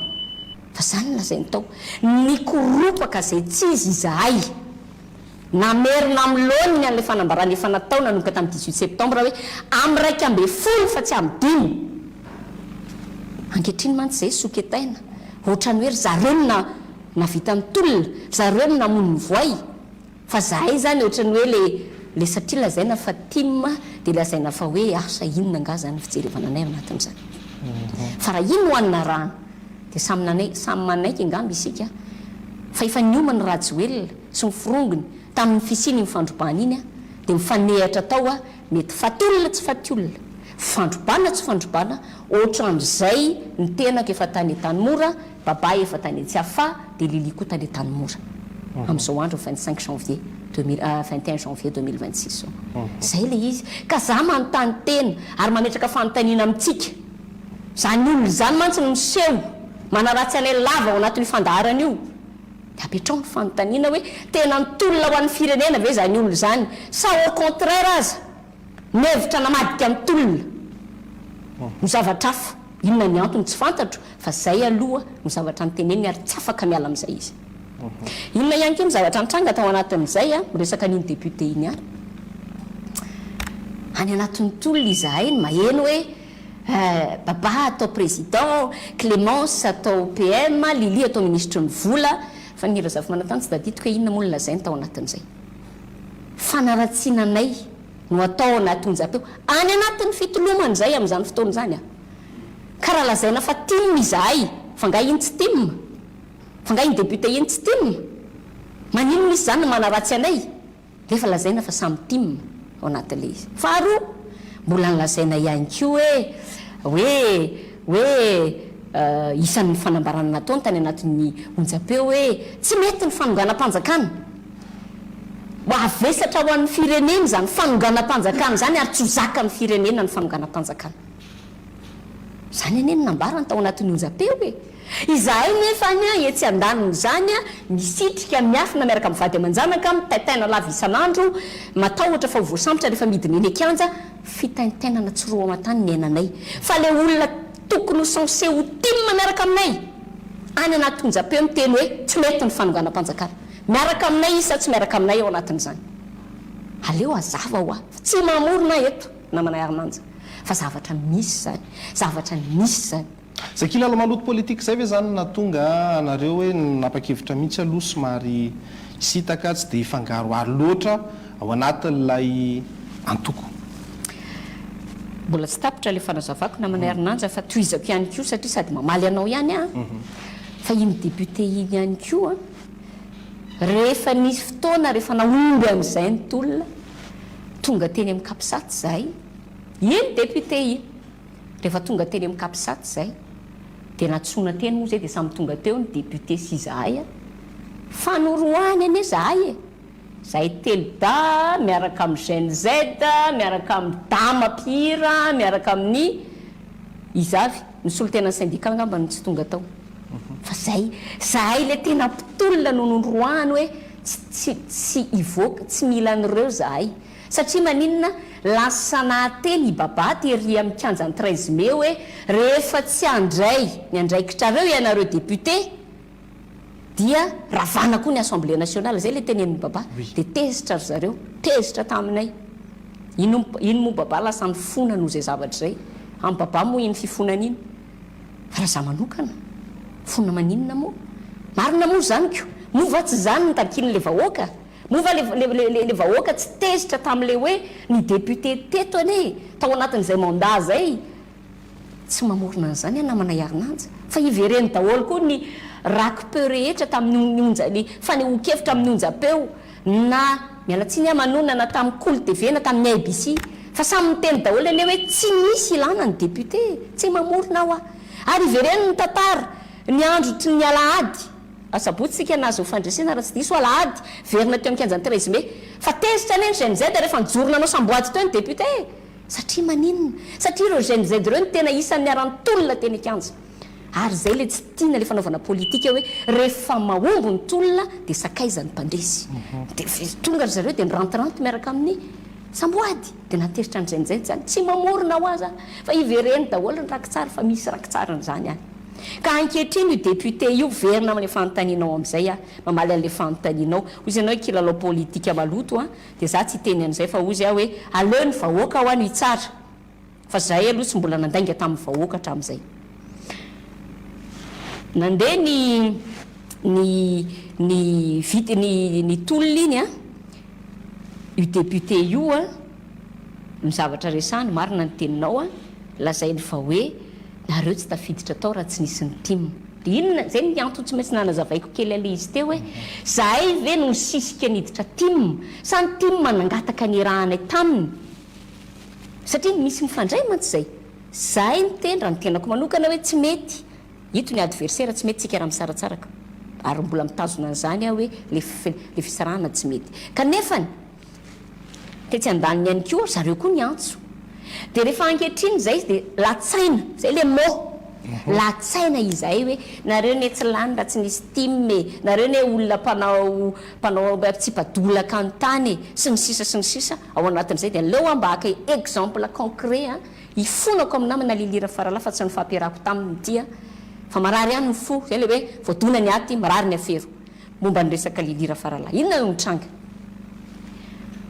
fa zany no lazainy tao. Nikoropaka zay tsy izy izahay. Namerina amin'ny laoniny an'ilay fanambarana efa natao nanomboka tamin'ny 18 septembre hoe amin'ny 11 fa tsy amin'ny dimy. Ankehitriny mantsy izay soketaina ohatran'ny hoe ry zareo no nahavita ny tolona, ry zareo no namono ny voay. Fa zahay zany ohatran'ny hoe le le satria lazaina fa tim dia lazaina fa hoe asa inona angaha zany ny fijerevana anay ao anatin'izany. Fa raha iny no hanarahana dia samy nanaiky samy manaiky angamba isika fa efa niomana Rajoelina sy ny forongony tamin'ny fisian'iny fandrobana iny dia mifanehatra tao mety faty olona tsy faty olona, fandrobana tsy fandrobana ohatran'izay ny tenako efa tany Antanimora Baba efa tany Tsiafahy dia Lily koa tany Antanimora amin'izao andro 25 janvier 21 janvier 2026 izao. Izay ilay izy. Ka za manontany tena ary mametraka fanontaniana amintsika. Izany olona izany mantsy no miseho manaratsy anay lava ao anatin'io fandaharana io. Dia apetraho ny fanontaniana hoe tena nitolona ho an'ny firenena ve izany olona izany sa au contraire aza Mihevitra namadika ny tolona ho zavatra hafa. Inona ny antony tsy fantatro fa zay aloha no zavatra noteneniny ary tsy afaka miala amin'izay izy. Inona ihany koa ny zavatra nitranga tao anatin'izay a, miresaka an'iny député iny ihany. Any anatin'ny tolona izahay no maheno hoe Baba atao président, Clémence atao PM, Lily atao minisitry ny vola, fa ny Razafimanantany tsy tadidiko hoe inona moa no lazainy tao anatin'izay. Fanaratsiana anay no atao anaty onjam-peo, any anatin'ny fitolomana izay amin'izany fotoana izany an! Ka raha lazaina fa tim izahay, fa nga iny tsy tim? Fa nga iny député iny tsy tim? Maninona izy izany no manaratsy anay nefa lazaina fa samy tim ao anatin'ilay izy? Faharoa, mbola nolazaina ihany koa hoe, hoe, hoe isan'ny fanambarana nataony tany anatin'ny onjam-peo hoe tsy mety ny fanonganam-panjakana. Mavesatra ho an'ny firenena izany fanonganam-panjakana izany ary tsy ho zakan'ny firenena ny fanonganam-panjakana. Izany anie no nambarany tao anatin'ny onjam-peo e! Izahay nefa any etsy andanin'izany misitrika, miafina miaraka amin'ny vady aman-janaka, mitaintaina lava isan'andro, matahotra fa ho voasambotra rehefa midina eny an-kianja, fitaintainana tsy roa aman-tany ny ainanay. Fa ilay olona tokony ho censé ho tim miaraka aminay any anaty onjam-peo miteny hoe tsy mety ny fanonganam-panjakana. Miaraka aminay izy sa tsy miaraka aminay ao anatin'izany? Aleo hazava hoa fa tsy mamorona aho eto namana Armanja fa zavatra misy izany, zavatra nisy izany. Izay kilalao maloto politique izay ve izany no nahatonga anareo hoe nanapa-kevitra mihitsy aloha somary hisintaka tsy dia hifangaroharo loatra ao anatin'ilay antoko? Mbola tsy tapitra ilay fanazavako namana Herinanja fa tohizako ihany koa satria sady mamaly anao ihany aho fa iny député iny ihany koa Rehefa nisy fotoana, rehefa nahomby amin'izay ny tolona, tonga teny amin'ny Capsat izahay, iny député iny, rehefa tonga teny amin'ny Capsat izahay, dia nantsoina teny moa izay dia samy tonga teo ny député sy izahay, fa noroahiny anie izahay e! Izahay telo dahy miaraka amin'ny Gen Z, miaraka amin'ny Dama mpihira, miaraka amin'ny iza avy? Ny solontenan'ny syndicat angamba no tsy tonga tao. Fa zay, zahay le tena mpitolona no noroahany hoe tsy tsy tsy hivoaka, tsy mila an'ireo zahay. Satria maninona? Lasa nahateny i Baba tery amin'ny kianjan'ny 13 mai hoe rehefa tsy handray ny andraikitrareo ianareo député dia ravana koa ny assemblée nationale, zay le tenenin'i Baba. Dia tezitra ry zareo, tezitra taminay. Iny iny moa Baba lasa nifona noho izay zavatra izay. Amin'i Baba moa iny fifonana iny. Fa raha za manokana, fona maninona moa? Marina moa izany ko! Moa va tsy izany no takian'ilay vahoaka? Moa va le vahoaka tsy tezitra tamin'ilay hoe ny député teto anie tao anatin'izay mandat izay tsy mamorona an'izany aho namana Iarinanja fa ivereno daholo koa ny raki-peo rehetra tamin'ny onja ny fanehoan-kevitra amin'ny onjam-peo na miala tsiny aho manonona na tamin'ny Kolo TV na tamin'ny ABC fa samy niteny daholo anie hoe tsy misy ilana ny député tsy mamorona aho ary ivereno ny tantara ny andro ny alahady Asabotsy tsika nahazo fandresena raha tsy diso alahady verina teo amin'ny kianjan'ny 13 mai. Fa tezitra anie ny Gen Z rehefa nijoro nanao samboady teo ny député e! Satria maninona? Satria ireo Gen Z ireo no tena isan'ny niara-nitolona teny an-kianja. Ary izay ilay tsy tiana ilay fanaovana politika hoe rehefa mahomby ny tolona dia sakaiza ny mpandresy. Dia tonga ry zareo dia mirantiranty miaraka amin'ny samboady. Dia nahatezitra ny Gen Z izany. Tsy mamorona ho aza fa ivereno daholo ny rakitsary fa misy rakitsarin'izany any. Ka ankehitriny io député io, verina amin'ilay fanontanianao amin'izay aho, mamaly an'ilay fanontanianao, hozy ianao hoe kilalao politika maloto an, dia za tsy hiteny an'izay fa hozy aho hoe aleo ny vahoaka hoa no hitsara, fa zahay aloha tsy mbola nandainga tamin'ny vahoaka hatramin'izay. Nandeha ny ny ny vit ny ny tolona iny an, io député io an, ny zavatra resahiny, marina ny teninao an, lazainy fa hoe Nareo tsy tafiditra tao raha tsy nisy ny tim. Dia inona, izay ny antony tsy maintsy nanazavaiko kely an'ilay izy teo hoe, zahay ve no nisisika niditra tim sa ny tim nangataka ny hiarahanay taminy? Satria misy mifandray mantsy izay. Zahay niteny, raha ny tenako manokana hoe tsy mety, ito ny adversaire tsy mety tsika raha misaratsaraka. Ary mbola mitazona an'izany aho hoe le le fisarahana tsy mety. Kanefany, Tetsy andaniny ihany koa ry zareo koa niantso. Dia rehefa ankehitriny izay izy dia latsaina, izay ilay mot, latsaina izahay hoe nareo ne tsy lany raha tsy nisy tim e, nareo ne olona mpanao mpanao tsipadolaka ny tany e, sy ny sisa sy ny sisa ao anatin'izay dia aleo aho mba haka exemple concret an, hifonako amin'ny namana Lily Rafaralahy fa tsy nifampiarahako taminy ity an, fa marary ihany ny fo, izay ilay hoe voadona ny aty, marary ny afero. Momba ny resaka Lily Rafaralahy, inona no nitranga?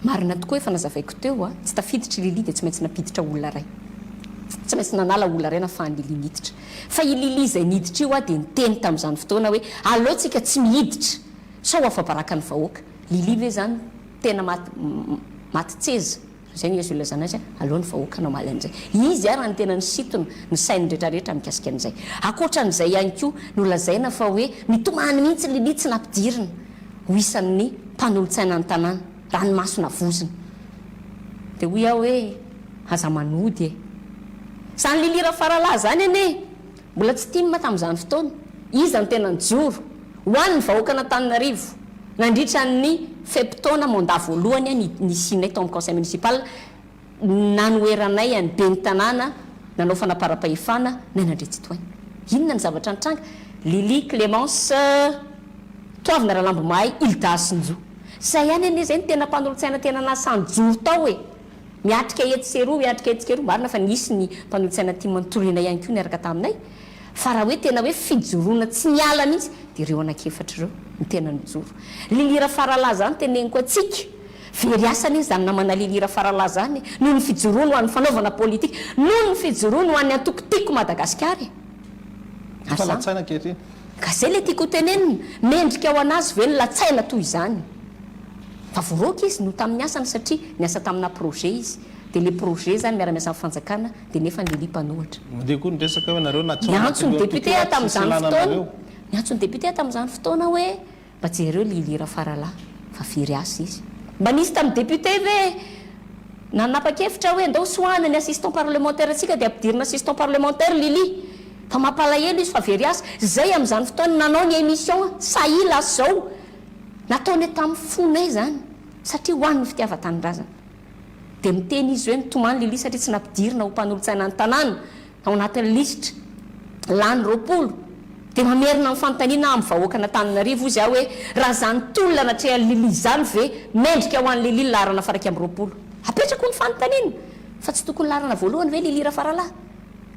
Marina tokoa, efa nazavaiko teo, tsy tafiditra i Lily dia tsy maintsy nampiditra olona iray. Tsy maintsy nanala olona iray nahafahan'i Lily niditra. Fa i Lily izay niditra io dia niteny tamin'izany fotoana hoe aleo tsika tsy miditra sao afa-baraka ny vahoaka. Lily ve izany tena maty maty tseza? Izay no azo ilazana azy, aleo ny vahoaka no hamaly an'izay. Izy ary no tena nisintona ny sain'ny rehetrarehetra mikasika an'izay. Ankoatra an'izay ihany koa, nolazaina fa hoe nitomany mihitsy Lily tsy nampidirina ho isan'ny mpanolotsaina ny tanàna, ranomaso navozona. Dia hoy aho hoe, aza manody e! Izany Lily Rafaralahy izany anie mbola tsy tim tamin'izany fotoana. Iza no tena nijoro ho an'ny vahoakan'Antananarivo nandritra ny fe-potoana mandat voalohany nisianay tao amin'ny conseil municipal nanoheranay an'ny ben'ny tanàna nanao fanaparam-pahefana Naina Andriantsitohaina. Inona ny zavatra nitranga? Lily Clémence Toavina Ralambomahay Hilda Hasinjo. Zay ihany anie zay no tena mpanolotsaina tena nasahy nijoro tao e! Miatrika etsy sy eroa, miatrika etsy sy eroa. Marina fa nisy ny mpanolotsaina tim nitoriana ihany koa niaraka taminay. Fa raha hoe tena hoe fijoroana tsy niala mihitsy dia ireo anankiefatra ireo no tena nijoro. Lily Rafaralahy izany teneniko antsika, very asa anie izany namana Lily Rafaralahy izany e, noho ny fijoroany ho an'ny fanaovana politika, noho ny fijoroany ho an'ny antoko Tiako Madagasikara e. Ary Efa izany. latsaina ankehitriny. Ka izay ilay tiako ho tenenina, mendrika ho an'azy ve ny latsaina toy izany? Fa voaroaka izy noho tamin'ny asany satria niasa tamina projet izy, dia ilay projet izany miara-miasa amin'ny fanjakana dia nefa ny Lily mpanohitra. Mandeha koa ny resaka hoe nareo na tsy ao Niantso ny anatin'io député antoko io aho ary tsisy tamin'izany ilana fotoana, anareo. niantso ny député aho tamin'izany fotoana hoe mba jereo Lily Rafaralahy fa very asa izy. Mba nisy tamin'ny député ve nanapa-kevitra hoe ndao soahana ny assistant parlementaire antsika dia ampidirina assistant parlementaire Lily fa mampalahelo izy fa very asa. Zay amin'izany fotoana nanao ny émission Sahia lasa izao. Nataonay tamin'ny fonay izany satria ho an'ny fitiavan-tanindrazana. Dia miteny izy hoe nitomany Lily satria tsy nampidirina ho mpanolotsaina ny tanàna ao anatin'ny lisitra lany 20. Dia mamerina ny fanontaniana amin'ny vahoakan'Antananarivo hozy aho hoe raha izany tolona natrehan'i Lily izany ve mendrika ho an'i Lily ny laharana faha 21? Apetrako ny fanontaniana fa tsy tokony laharana voalohany ve Lily Rafaralahy?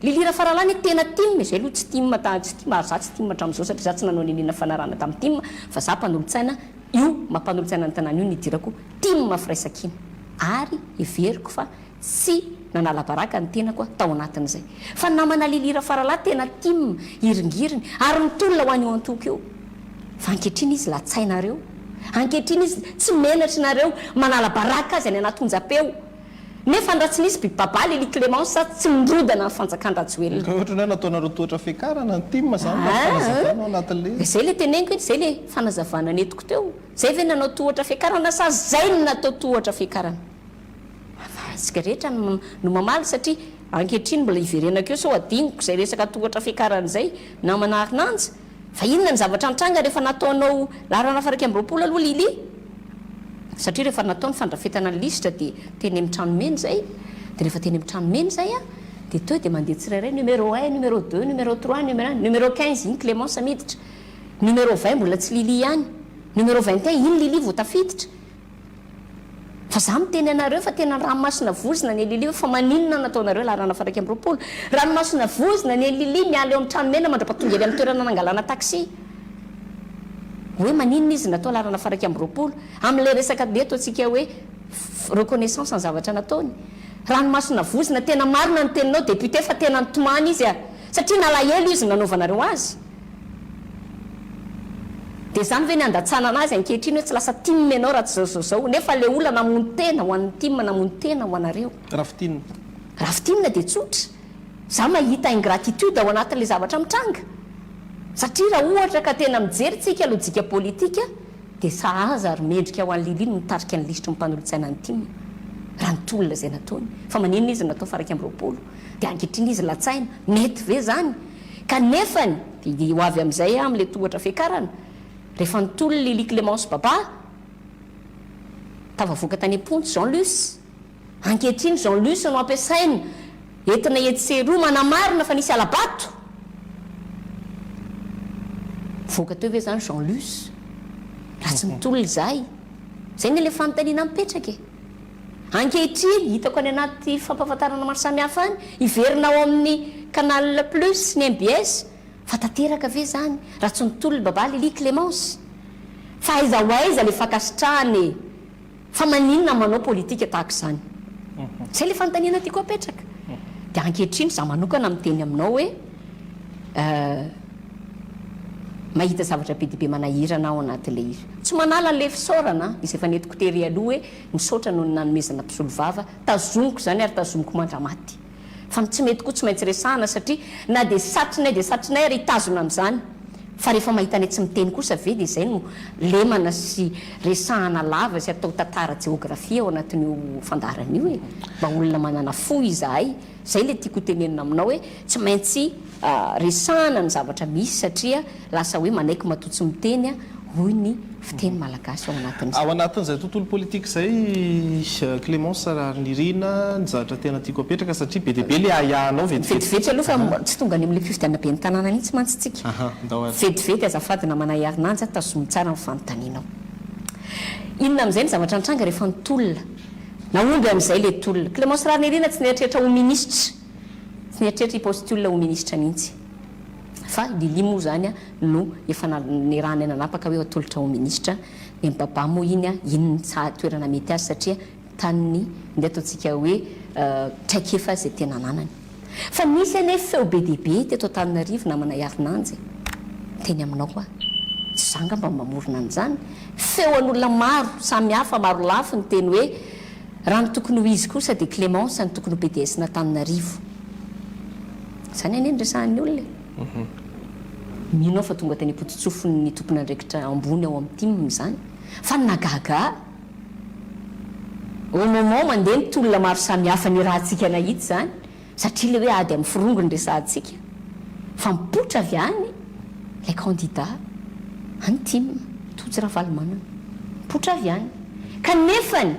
Lily Rafaralahy anie tena tim e, zay aloha tsy tim ta tsy tim ary za tsy tim hatramin'izao satria za tsy nanao niniana fanarahana tamin'ny tim fa za mpanolotsaina io maha mpanolotsaina ny tanàna io nidirako tim firaisankina ary heveriko fa tsy nanala baraka ny tenako aho tao anatin'izay fa namana Lily Rafaralahy tena tim hiringiriny ary mitolona ho an'io antoko io. Fa ankehitriny izy latsainareo. Ankehitriny izy tsy menatry nareo manala baraka azy any anaty onjam-peo. Nefa raha tsy nisy by Baba Lily Clémence tsy nirodana ny fanjakan-dRajoelina. Ka ohatran'ny hoe nataonareo tohatra fiakarana ny tim zany raha ny fanazavana ao anatin'ilay izy. Zay le teneniko iny, zay le fanazavana nentiko teo. Zay ve nanao tohatra fiakarana sa zay no natao tohatra fiakarana? Fa antsika rehetra no mamaly satria ankehitriny mbola hiverenako eo sao adinoko izay resaka tohatra fiakarana izay namana Arnanja. Fa inona ny zavatra nitranga rehefa nataonao laharana faha 21 aloha Lily? Satria rehefa natao ny fandrafetana ny lisitra dia teny amin'ny trano mena izay, dia rehefa teny amin'ny trano mena izay an, dia teo dia mandeha tsirairay numéro un, numéro deux, numéro trois, numéro un, numéro 15 iny Clémence miditra, numéro 20 mbola tsy Lily ihany, numéro 21 iny Lily vao tafiditra. Fa za miteny anareo fa tena ranomasina vozona ny Lily hoe fa maninona nataonareo laharana faha 21? Ranomasina vozona ny Lily miala eo amin'ny trano mena mandrapatonga ery amin'ny toerana nangalana taxi. Hoe maninona izy natao laharana faha 21? Amin'ilay resaka be ataontsika hoe reconnaissance ny zavatra nataony. Ranomasina vozona, tena marina ny teninao député fa tena nitomany izy a! Satria nalahelo izy nanaovanareo azy. Dia izany ve ny handatsanana azy ankehitriny hoe tsy lasa tim ianao raha tsy zao zao zao nefa le olona namono tena ho an'ny tim namono tena ho anareo. Raha fintinina. Raha fintinina dia tsotra. Za mahita ingratitude ao anatin'le zavatra mitranga. Satria raha ohatra ka tena mijery tsika lojika politika dia sahaza ary mendrika ho an'i Lily ny mitarika ny lisitry ny mpanolotsaina ny tim raha ny tolona izay nataony. Fa maninona izy natao faha 21? Dia ankehitriny izy latsaina. Mety ve zany? Kanefany, dia ho avy amin'izay aho amin'ilay tohatra fiakarana, rehefa nitolona Lily Clémence Baba, tafavoaka tany am-ponja Jean Luce. Ankehitriny Jean Luce no ampiasaina entina etsy sy eroa manamarina fa nisy hala-bato. Nivoaka teo ve izany Jean Luce raha tsy nitolona izahay? Izay anie ilay fanontaniana mipetraka e! Ankehitriny, hitako any anaty fampahafantarana maro samihafa any, hiverina ao amin'ny Canal Plus ny mbs, fa tanteraka ve izany raha tsy nitolona Baba Lily Clémence? Fa aiza ho aiza ilay fankasitrahana e? Fa maninona manao politika tahaka izany? Izay ilay fanontaniana tiako apetraka. Dia ankehitriny izaho manokana miteny aminao hoe mahita zavatra be dia be manahirana aho anatin'ilay izy. Tsy manala an'ilay fisaorana izay efa nentiko tery aloha hoe Misaotra noho ny nanomezana mpisolovava, tazomiko izany ary tazomiko mandramaty. Fa ny tsy mety koa tsy maintsy resahana satria na dia satrinay dia satrinay ary hitazona an'izany. Fa rehefa mahita anay tsy miteny kosa ve dia izay no lemana sy resahana lava sy atao tantara jeografia ao anatin'io fandaharana io e! Mba olona manana fo izahay. Izay ilay tiako ho tenenina aminao hoe tsy maintsy resahana ny zavatra misy satria lasa hoe manaiky matoa tsy miteny hoy ny fiteny malagasy ao anatin'izany. Ao anatin'izay tontolo politika izay Clémence Raharinirina, ny zavatra tena tiako apetraka satria be dia be ilay ahiahinao vetivety. Vetivety aloha fa tsy tonga any amin'ilay fifidianana ben'ny tanàna mihitsy mantsy tsika. Aha, ndao ary. Vetivety azafady namana Iarinanja, tazomy tsara ny fanontanianao. Inona amin'izay ny zavatra nitranga rehefa nitolona? Nahomby amin'izay ilay tolona. Clémence Raharinirina tsy nieritreritra ho minisitra. Tsy nieritreritra hi-postule ho minisitra mihitsy. Fa Lily moa izany no efa niarahanay nanapaka hoe atolotra ho minisitra. Ny an'i Baba moa iny, iny ny tsa toerana mety azy satria tanin'ny, ndeha ataontsika hoe traikefa izay tena ananany. Fa nisy anie feo be dia be teto Antananarivo namana Iarinanja e! Miteny aminao aho. Tsy za angamba no mamorona an'izany. Feo an'olona maro samy hafa maro lafy niteny hoe raha ny tokony ho izy kosa dia Clémence no tokony ho PDS-n'Antananarivo. Izany anie no resahan'ny olona e! Mino aho fa tonga teny am-pototsofin'ny tompon'andraikitra ambony ao amin'ny tim izany. Fa ny nahagaga ahy, au moment mandeha ny tolona maro samihafa nirahantsika nahita izany, Satria ilay hoe ady amin'ny forongony no resahantsika fa mipoitra avy any ilay candidat an'ny tim, Tojo Ravalomanana. Mipoitra avy any. Kanefany,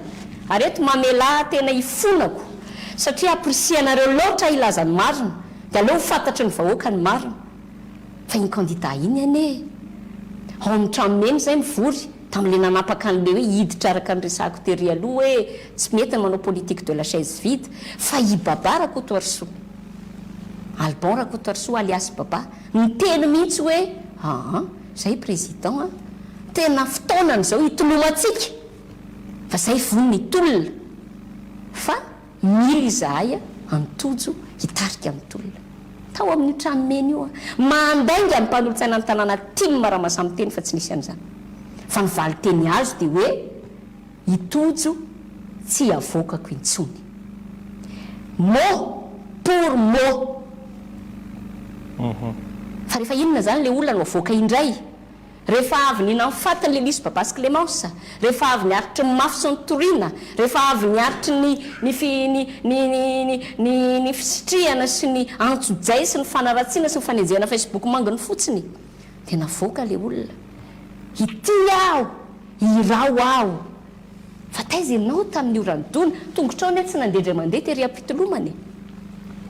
ary eto mamelà tena hifonako satria ampirisihanareo loatra hilaza ny marina dia aleo ho fantatry ny vahoaka ny marina. Fa iny candidat iny anie ao amin'ny trano mena izay mivory tamin'ilay nanapaka an'ilay hoe hiditra araka ny resahako tery aloha hoe tsy mety ny manao politique de la chaise vide fa i Baba Rakotoarisoa Alban Rakotoarisoa alias Baba niteny mihitsy hoe aa zay président a tena fotoanany izao hitolomantsika fa zay vonona hitolona fa mila izahay an'i Tojo hitarika ny tolona. Tao amin'io trano mena io. Mandainga ny mpanolotsaina ny tanàna tim raha mahasahy miteny fa tsy nisy an'izany. Fa ny valinteny azo dia hoe i Tojo tsy avoakako intsony. Mot pour mot. Fa rehefa inona izany ilay olona no avoaka indray? Rehefa avy nihinan'ny fatiny le lisy Babasy Clémence, rehefa avy niaritry ny mafy sy ny toriana, rehefa avy niaritry ny ny fi ny ny ny ny ny fisitrihana sy ny antsojay sy ny fanaratsiana sy ny fanenjehana Facebook manginy fotsiny dia navoaka le olona. Ity aho, iraho aho. Fa taiza ianao tamin'ny ora nidona? Tongotrao anie tsy nandeha indray mandeha tery am-pitolomana e!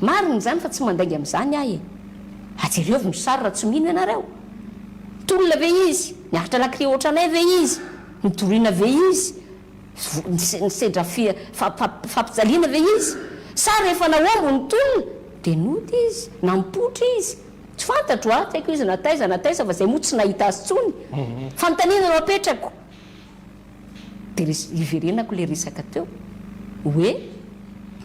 Marina izany fa tsy mandainga amin'izany aho e! Ajerevo ny sary raha tsy mino ianareo! Nitolona ve izy? Niaritra lakile ohatranay ve izy? Notorina ve izy? Nisedra fampijaliana ve izy? Sa rehefa nahomby ny tolona dia nody izy? Nampoitra izy? Tsy fantatro a! Tsy haiko izy na taiza na taiza fa izay moa tsy nahita azy intsony. Fanontaniana no apetrako. Dia iverenako ilay resaka teo hoe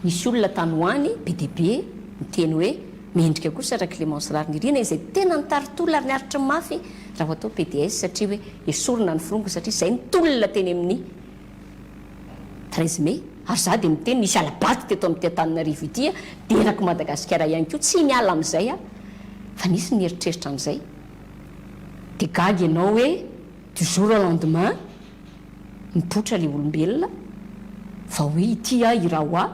nisy olona tany ho any be dia be niteny hoe mendrika kosa ra Clémence Raharinirina izay tena nitari-tolona ary niaritra mafy raha ho atao pds satria hoe esorina ny forongony satria izay ny tolona teny amin'ny 13 mai ary za dia miteny nisy hala-bato teto amin'ity Antananarivo ity derako Madagasikara ihany koa tsy miala amin'izay aho fa nisy ny nieritreritra an'izay dia gaga ianao hoe Du jour au lendemain, mipoitra ilay olombelona fa hoe ity aho iraho ahy,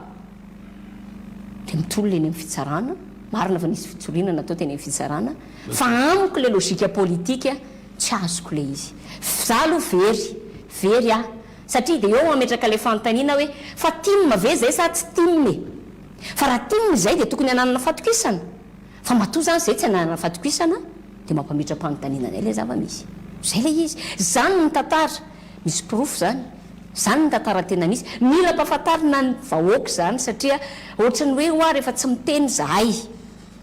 dia mitolona eny amin'ny fitsarana, marina fa nisy fitoriana natao teny amin'ny fitsarana, fa amiko ilay logique politique tsy azoko ilay izy. Za aloha very, very aho, satria dia eo mametraka ilay fanontaniana hoe fa tim ve izay sa tsy tim e? Fa raha tim izay dia tokony hananana fatokisana. Fa matoa zany zay tsy ananana fatokisana dia mampametra-panontaniana anay ilay zava-misy. Zay ilay izy. Zany ny tantara. Misy porofo zany. Zany ny tantara tena misy. Mila ampahafantarina ny vahoaka izany satria ohatry ny hoe hoa rehefa tsy miteny zahay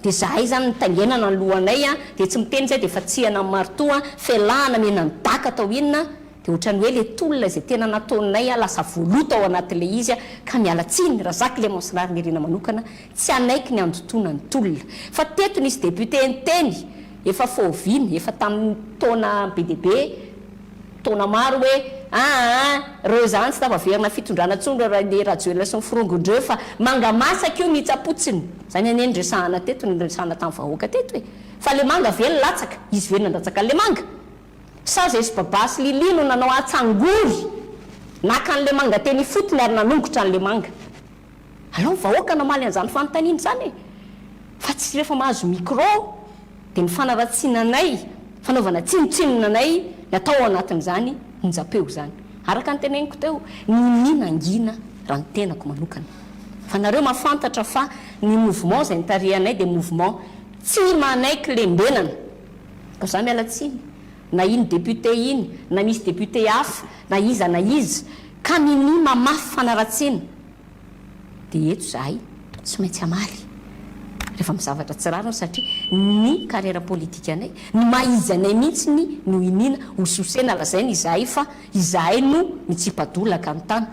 dia zahay zany nitaingenana ny lohanay dia tsy miteny zay dia efa tsihana amin'ny maritoa, felahana, mena ny daka atao inona. Dia ohatran'ny hoe ilay tolona izay tena nataonay lasa voaloto ao anatin'ilay izy ka miala tsiny Razak Clémence Raharinirina manokana tsy hanaiky ny handotoana ny tolona. Fa teto nisy député niteny efa faoviana, efa tamin'ny taona be dia be, taona maro hoe aa reo izany tsy tafaverina fitondrana intsony reo Rain'i Rajoelina sy ny forongony-dreo fa manga masaka io mihitsa-potsiny. Izany anie no niresahana teto, niresahana tamin'ny vahoaka teto e. Fa le manga ve nilatsaka? Izy ve nandatsaka an'le manga? Sa zay sy Baba sy Lily no nanao atsangory naka an'le manga teny ifotony ary nanongotra an'le manga? Alao ny vahoaka namaly an'izany fanontaniana izany e! Fa tsy rehefa mahazo micro dia ny fanaratsiana anay, fanaovana tsinontsinona anay ny atao ao anatin'izany onjam-peo izany. Araka ny teneniko teo, ninia nangina raha ny tenako manokana. Fa nareo mahafantatra fa ny mouvement izay nitarihanay dia mouvement tsy manaiky lembenana. Ka za miala tsiny na iny député iny na misy député hafa na iza na iza ka minia mamafy fanaratsiana dia eto zahay tsy maintsy hamaly rehefa misy zavatra tsy rariny satria ny carrière politique anay ny maha izy anay mihitsy ny no iniana hosihosena lazaina izahay fa izahay no mitsipadolaka ny tany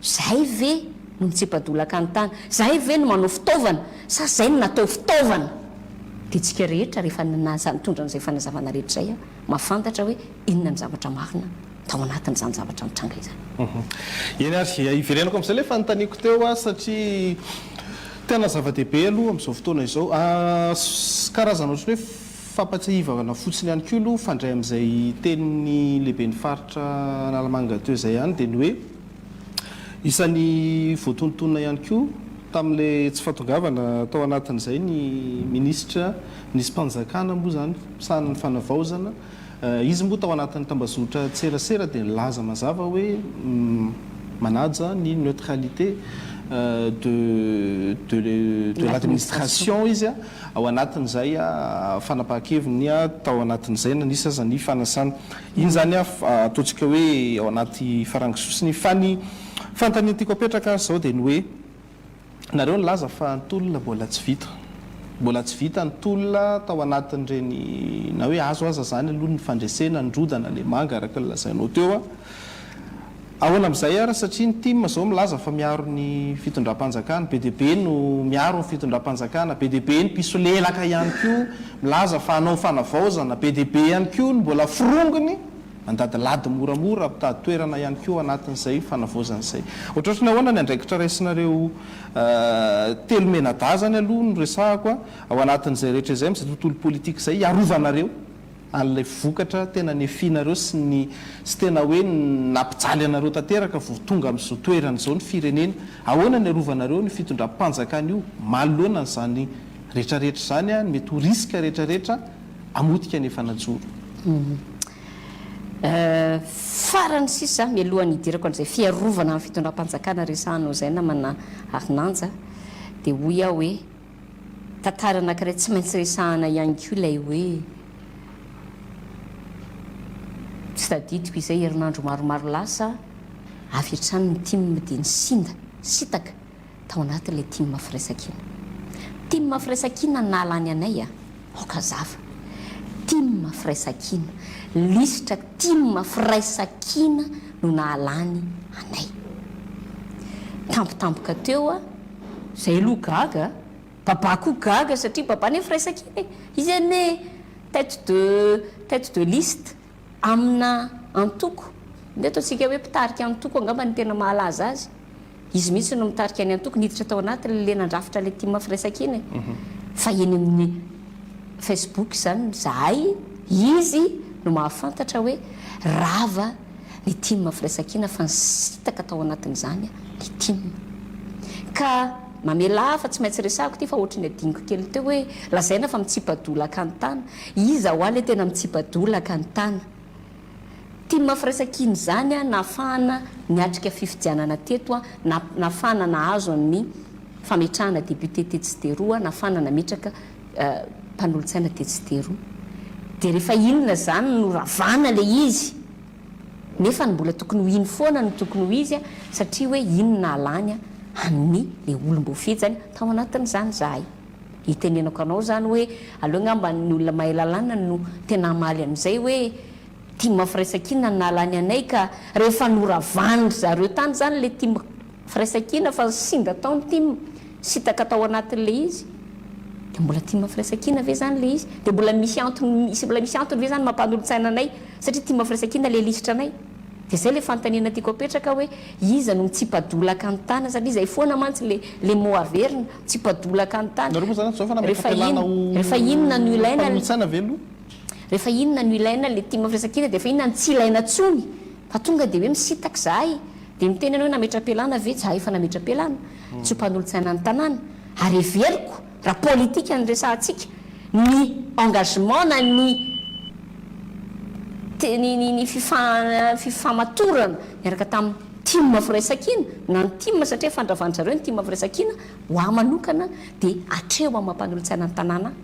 Zahay ve no mitsipadolaka ny tany? Zahay ve no manao fitaovana sa zay no natao fitaovana? Dia tsika rehetra rehefa nitondra an'izay fanazavana rehetra izay mahafantatra hoe inona ny zavatra marina tao anatin'izany zavatra nitranga izany. Eny ary, hiverenako amin'izay ilay fanontaniako teo satria tena zava-dehibe aloha amin'izao fotoana izao. Karazana ohatran'ny hoe fampatsiahivana fotsiny ihany koa aloha mifandray amin'izay tenin'ny lehiben'ny faritra Analamanga teo izay ihany dia ny hoe Isan'ny voatonontonona ihany koa tamin'ilay tsy fahatongavana tao anatin'izay ny minisitra minisim-panjakana moa izany misahana ny fanavaozana. Izy moa tao anatin'ny tambazotran-tserasera dia nilaza mazava hoe manaja ny neutralité de de l'administration izy ao anatin'izay fanapahan-keviny tao anatin'izay na nisy aza ny fanasana. Iny izany ataontsika hoe ao anaty farango sosony. Fa ny fanontaniana tiako apetraka ary izao dia ny hoe, nareo nilaza fa ny tolona mbola tsy vita. Mbola tsy vita ny tolona tao anatin'ireny, na hoe azo aza izany aloha ny fandresena, nirodana ilay manga araka ny lazainao teo. Ahoana amin'izay ary satria ny tim izao milaza fa miaro ny fitondram-panjakana, be dia be no miaro ny fitondram-panjakana, be dia be ny mpisolelaka ihany koa milaza fa hanao fanavaozana, be dia be ihany koa ny mbola forongony mandadilady moramora mitady toerana ihany koa ao anatin'izay fanavaozana izay. Ohatrohatry ny ahoana ny andraikitra raisinareo telo mianadahy izany aloha no resahako ao anatin'izay rehetra izay amin'izay tontolo politika izay hiarovanareo an'ilay vokatra tena nefianareo sy ny sy tena hoe nampijaly anareo tanteraka vao tonga amin'izao toerana izao ny firenena. Ahoana ny arovanareo ny fitondram-panjakana io manoloana an'izany rehetrarehetra izany, ny mety ho risque rehetrarehetra hamotika ny efa najoro? Farany sisa, mialohan'ny hidirako an'izay fiarovana ny fitondram-panjakana resahanao izay namana Harinanja dia hoy aho hoe, Tantara anankiray tsy maintsy resahana ihany koa ilay hoe, tsy tadidiko izay, herinandro maromaro lasa, avy hatrany ny tim dia nisinda, nisintaka tao anatin'ilay tim Firaisankina. Tim Firaisankina no nahalany anay a! Aoka hazava. Tim Firaisankina. Lisitra tim Firaisankina no nahalany anay. Tampotampoka teo a! Zay aloha gaga a! Baba koa gaga satria Baba anie firaisankina e! Izy anie tête de tête de liste amina antoko, ndeha ataontsika hoe mpitarika antoko angamba no tena mahalaza azy, izy mihitsy no mitarika ny antoko, niditra tao anatiny le nandrafitra le tim firaisankina e! Fa eny amin'ny Facebook izany zahay, izy no mahafantatra hoe rava ny tim firaisankina fa nisintaka tao anatin'izany ny tim. Ka mamelà fa tsy maintsy resahako ity fa ohatry ny adinoko kely teo hoe lazaina fa mitsipa-dolaka ny tana. Iza hoa le tena mitsipa-dolaka ny tana? Tim firaisankina izany nahafahana niatrika fifidianana teto, nahafahana nahazo ny fametrahana député tetsy sy teroa, nahafahana nametraka mpanolotsaina tetsy sy teroa. Dia rehefa inona izany no ravana le izy? Nefa ny mbola tokony ho iny foana no tokony ho izy satria hoe iny no nahalany an'ny le olom-boafidy zany tao anatin'izany izahay. Itenenako anao izany hoe aleo angamba ny olona mahay lalàna no tena hamaly an'izay hoe tim firaisankina no nahalany anay ka rehefa noravan-dry zareo tany izany le tim firaisankina fa sinda tao ny tim, sitaka tao anatin'ilay izy dia mbola tim firaisankina ve izany ilay izy? Dia mbola misy antony mbola misy antony ve izany mampanolotsaina anay Satria tim firaisankina le lisitra anay. Dia zay le fanontaniana tiako apetraka hoe iza no mitsipadolaka ny tana satria zay foana mantsy le le mot averina, mitsipadolaka ny tana. Nareo moa zany zao efa Rehefa nametra-pialana inn ho rehefa inona no ilaina mpanolotsaina ve aloha? Rehefa inona no ilaina le tim firaisankina dia efa inona no tsy ilaina tsony fa tonga dia hoe misitaka izahay dia miteny ianao hoe nametra-pialana ve? Za efa nametra-pialana tsy ho mpanolotsaina ny tanàna ary heveriko Raha politika no resahantsika, ny engagement na ny ny ny ny fifamatorana niaraka tamin'ny tim Firaisankina na ny tim satria fandravan-dry zareo ny tim Firaisankina, ho ahy manokana dia hatreo amin'ny maha mpanolotsaina ny tanàna ahy.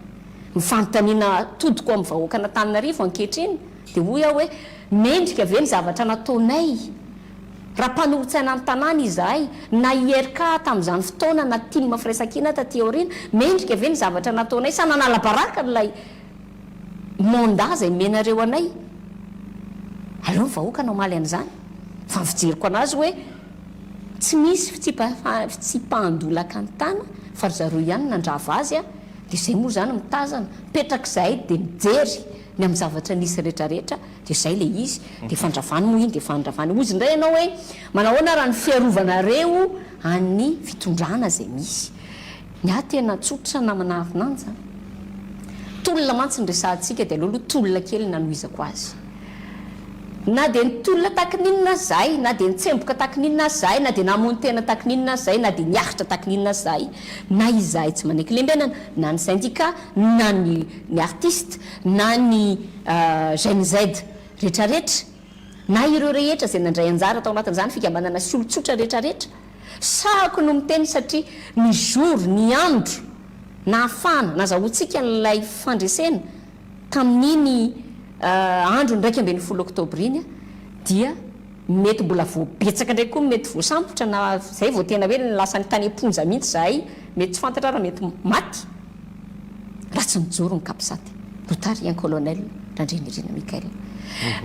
Ny fanontaniana atodiko amin'ny vahoakan'Antananarivo ankehitriny dia hoy aho hoe mendrika ve ny zavatra nataonay? Raha mpanolotsaina ny tanàna izahay, na IRK tamin'izany fotoana na tim Firaisankina taty aoriana, mendrika ve ny zavatra nataonay sa nanala baraka an'ilay mandat izay nomenareo anay? Aleo ny vahoaka no hamaly an'izany. Fa ny fijeriko an'azy hoe tsy misy fitsipahan-doha lakantana fa ry zareo ihany nandrava azy dia izay moa izany mitazana, mipetraka izahay dia mijery ny amin'ny zavatra nisy retraretra. Dia izay ilay izy, dia fandravany moa iny dia fandravany. Hozy indray ianao hoe, manahoana raha ny fiarovanareo an'ny fitondrana izay misy. Ny ahy tena tsotra namana Harinanja a. Tolona mantsy no resahantsika dia aleo aloha tolona kely no hanohizako azy. Na dia nitolona tahaky ny inona aza izahay, na dia nitsemboka tahaky ny inona aza izahay, na dia namono tena tahaky ny inona aza izahay, na dia niaritra tahaky ny inona aza izahay, na izahay tsy manaiky lembenana, na ny syndicat, na ny ny artiste, na ny Gen Z retraretra, na ireo rehetra izay nandray anjara tao anatin'izany fikambanana sy olon-tsotra retraretra. Sahako no miteny satria ny jour, ny andro nahafahana, nazahoantsika an'ilay fandresena tamin'iny andron'ny 11 oktobra iny dia mety mbola voa betsaka indray koa ny mety voasambotra na izay vao tena hoe lasa tany am-ponja mihitsy izahay, mety tsy fantatra raha mety maty. Raha tsy nijoro ny capsat notarihan'i Colonel Randrianirina Michael.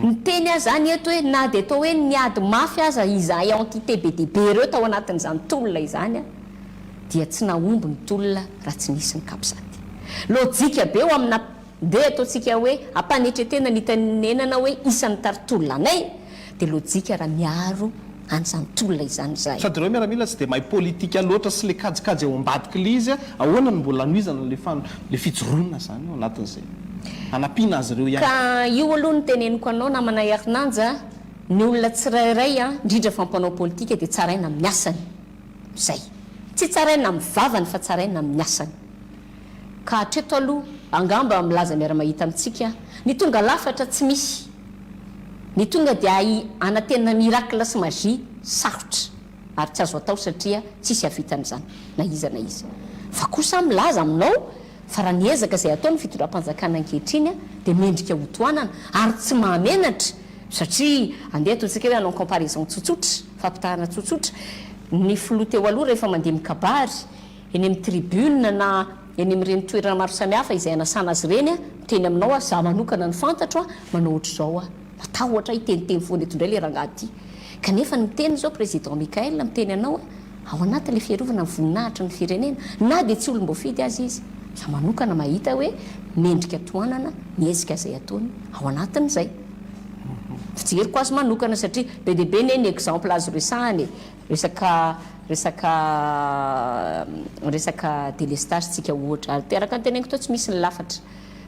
Miteny aho izany eto hoe na dia atao hoe niady mafy aza izahay entité be dia be ireo tao anatin'izany tolona izany dia tsy nahomby ny tolona raha tsy nisy ny capsat. Lojika be ho amina ndeha ataontsika hoe ampanetretena ny hitenenana hoe isan'ny nitari-tolona anay dia lojika raha miaro an'izany tolona izany izahay. Sady ireo miaramila tsy dia mahay politika loatra sy le kajikajy ao ambadik'ilay izy, ahoana no mbola hanohizana le fan, le fijoroana izany ao anatin'izay hanampiana azy ireo ihany. Ka io aloha no teneniko anao namana Herinanja a, ny olona tsirairay a, indrindra fa mpanao politika dia tsaraina amin'ny asany. Zay. Tsy tsaraina amin'ny vavany fa tsaraina amin'ny asany. Ka hatreto aloha, angamba milaza miara-mahita amintsika, ny tonga lafatra tsy misy. Ny tonga dia hanantena miracle sy magie sarotra ary tsy azo atao satria tsisy hahavita an'izany na iza na iza. Fa kosa aho milaza aminao fa raha ny ezaka izay ataon'ny fitondram-panjakana ankehitriny dia mendrika hotohanana ary tsy mahamenatra satria andeha ataontsika hoe hanao comparaison tsotsotra, fampitahana tsotsotra, ny filoha teo aloha rehefa mandeha mikabary eny amin'ny tribune na eny amin'ireny toerana maro samihafa izay anasana azy ireny, miteny aminao aho, izaho manokana ny fantatro an, manao ohatr'izao aho, matahotra aho hiteniteny foana eto indray ilay rangahy ity. Kanefa ny miteny izao Président Mickaël miteny anao aho, ao anatin'ilay fiarovana ny voninahitry ny firenena, na dia tsy olom-boafidy aza izy, izaho manokana mahita hoe mendrika tohanana ny hetsika izay ataony ao anatin'izay. Fijeriko azy manokana satria be dia be anie ny exemple azo resahana e. Resaka resaka resaka délestage tsika ohatra ary araka ny teneniko teo tsy misy ny lafatra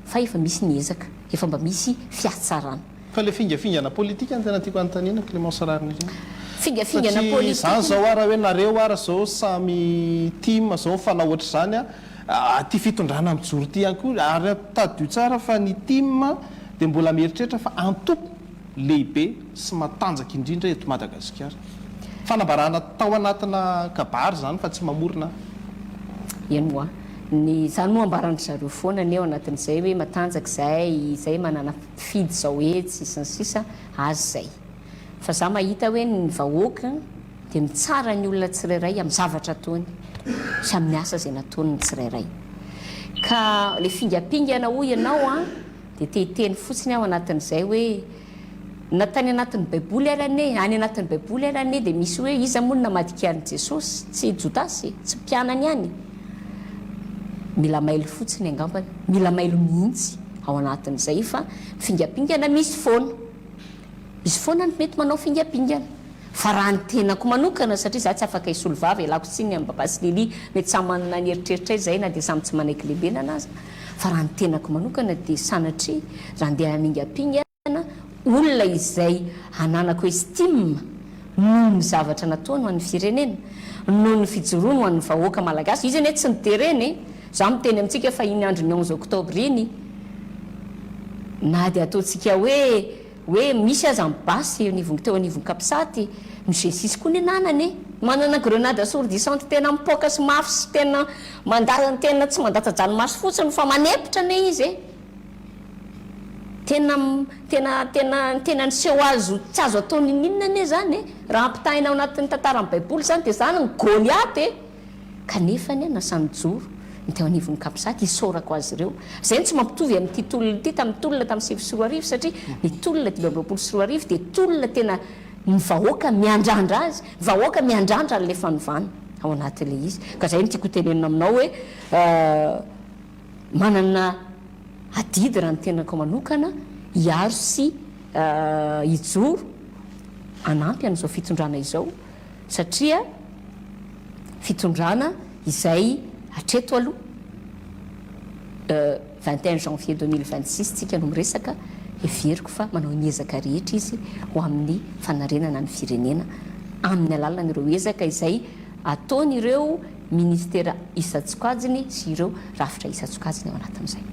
fa efa misy ny ezaka, efa mba misy fihatsarana. Fa le fingafingana politika no tena tiako anontaniana Clémence Raharinirina. Fingafingana Satria politika. za zao ara hoe nareo ara zao samy tim zao mifanao ohatr'izany a, ty fitondrana mijoro ty ihany koa ary tadidio tsara fa ny tim dia mbola mieritreritra fa antoko lehibe sy matanjaka indrindra eto Madagasikara. Fanambarana tao anatina kabary izany fa tsy mamorona. Eny hoa. Ny izany moa ambaran-dry zareo foana anie ao anatin'izay hoe matanjaka izay, izay manana mpifidy izao etsy sy ny sisa, azy izay. Fa za mahita hoe ny vahoaka dia mitsara ny olona tsirairay amin'ny zavatra ataony sy amin'ny asa izay nataony ny tsirairay. Ka ilay fingampingana hoy ianao an, Dia te hiteny fotsiny aho anatin'izay hoe, na tany anatin'ny baiboly ary anie, any anatin'ny baiboly ary anie dia misy hoe iza moa no namadika an'i Jesosy? Tsy Jodasy? Tsy mpianany ihany? Mila mailo fotsiny angambany, mila mailo mihitsy ao anatin'izay fa fingampingana misy foana. Misy foana ny mety manao fingampingana. Fa raha ny tenako manokana, satria za tsy afaka hisolo vava, ialako tsiny amin'i Baba sy Lily, mety samy manana ny eritreritray izahay na dia samy tsy manaiky lembenana aza, fa raha ny tenako manokana dia sanatria raha andeha hamingampingana olona izay ananako estime noho ny zavatra nataony ho an'ny firenena, noho ny fijoroany ho an'ny vahoaka malagasy, izy anie tsy niterena e! Za miteny amintsika fa iny andron'ny onze octobre iny, na dia ataontsika hoe hoe misy aza ny basy eo anivon'ny teo anivon'ny capsat, ny G6 koa ny ananany e! Manana grenade assourdissante tena mipoaka sy mafy sy tena manda tena tsy mandatsa-dranomaso fotsiny fa manempotra anie izy e! Tena tena tena tena niseho azo tsy azo atao n'inon'inona anie izany e! Raha ampitahaina ao anatin'ny tantaran'ny baiboly izany dia izany ny Goliath e! Kanefa anie na samy mijoro ny teo anivon'ny capsat, isaorako azy ireo. Izay no tsy mampitovy amin'ity tolona ity tamin'ny tolona tamin'ny 2009 satria ny tolona 2025 dia tolona tena ny vahoaka miandrandra azy, ny vahoaka miandrandra an'ilay fanovana ao anatin'ilay izy. Ka izay no tiako hotenenina aminao hoe manana adidy raha ny tenako manokana hiaro sy hijoro hanampy an'izao fitondrana izao satria fitondrana izay hatreto aloha 21 janvier 2026 tsika no miresaka, heveriko fa manao ny ezaka rehetra izy ho amin'ny fanarenana ny firenena amin'ny alalan'ireo ezaka izay ataon'ireo ministera isan-tsokajiny sy ireo rafitra isan-tsokajiny ao anatin'izay.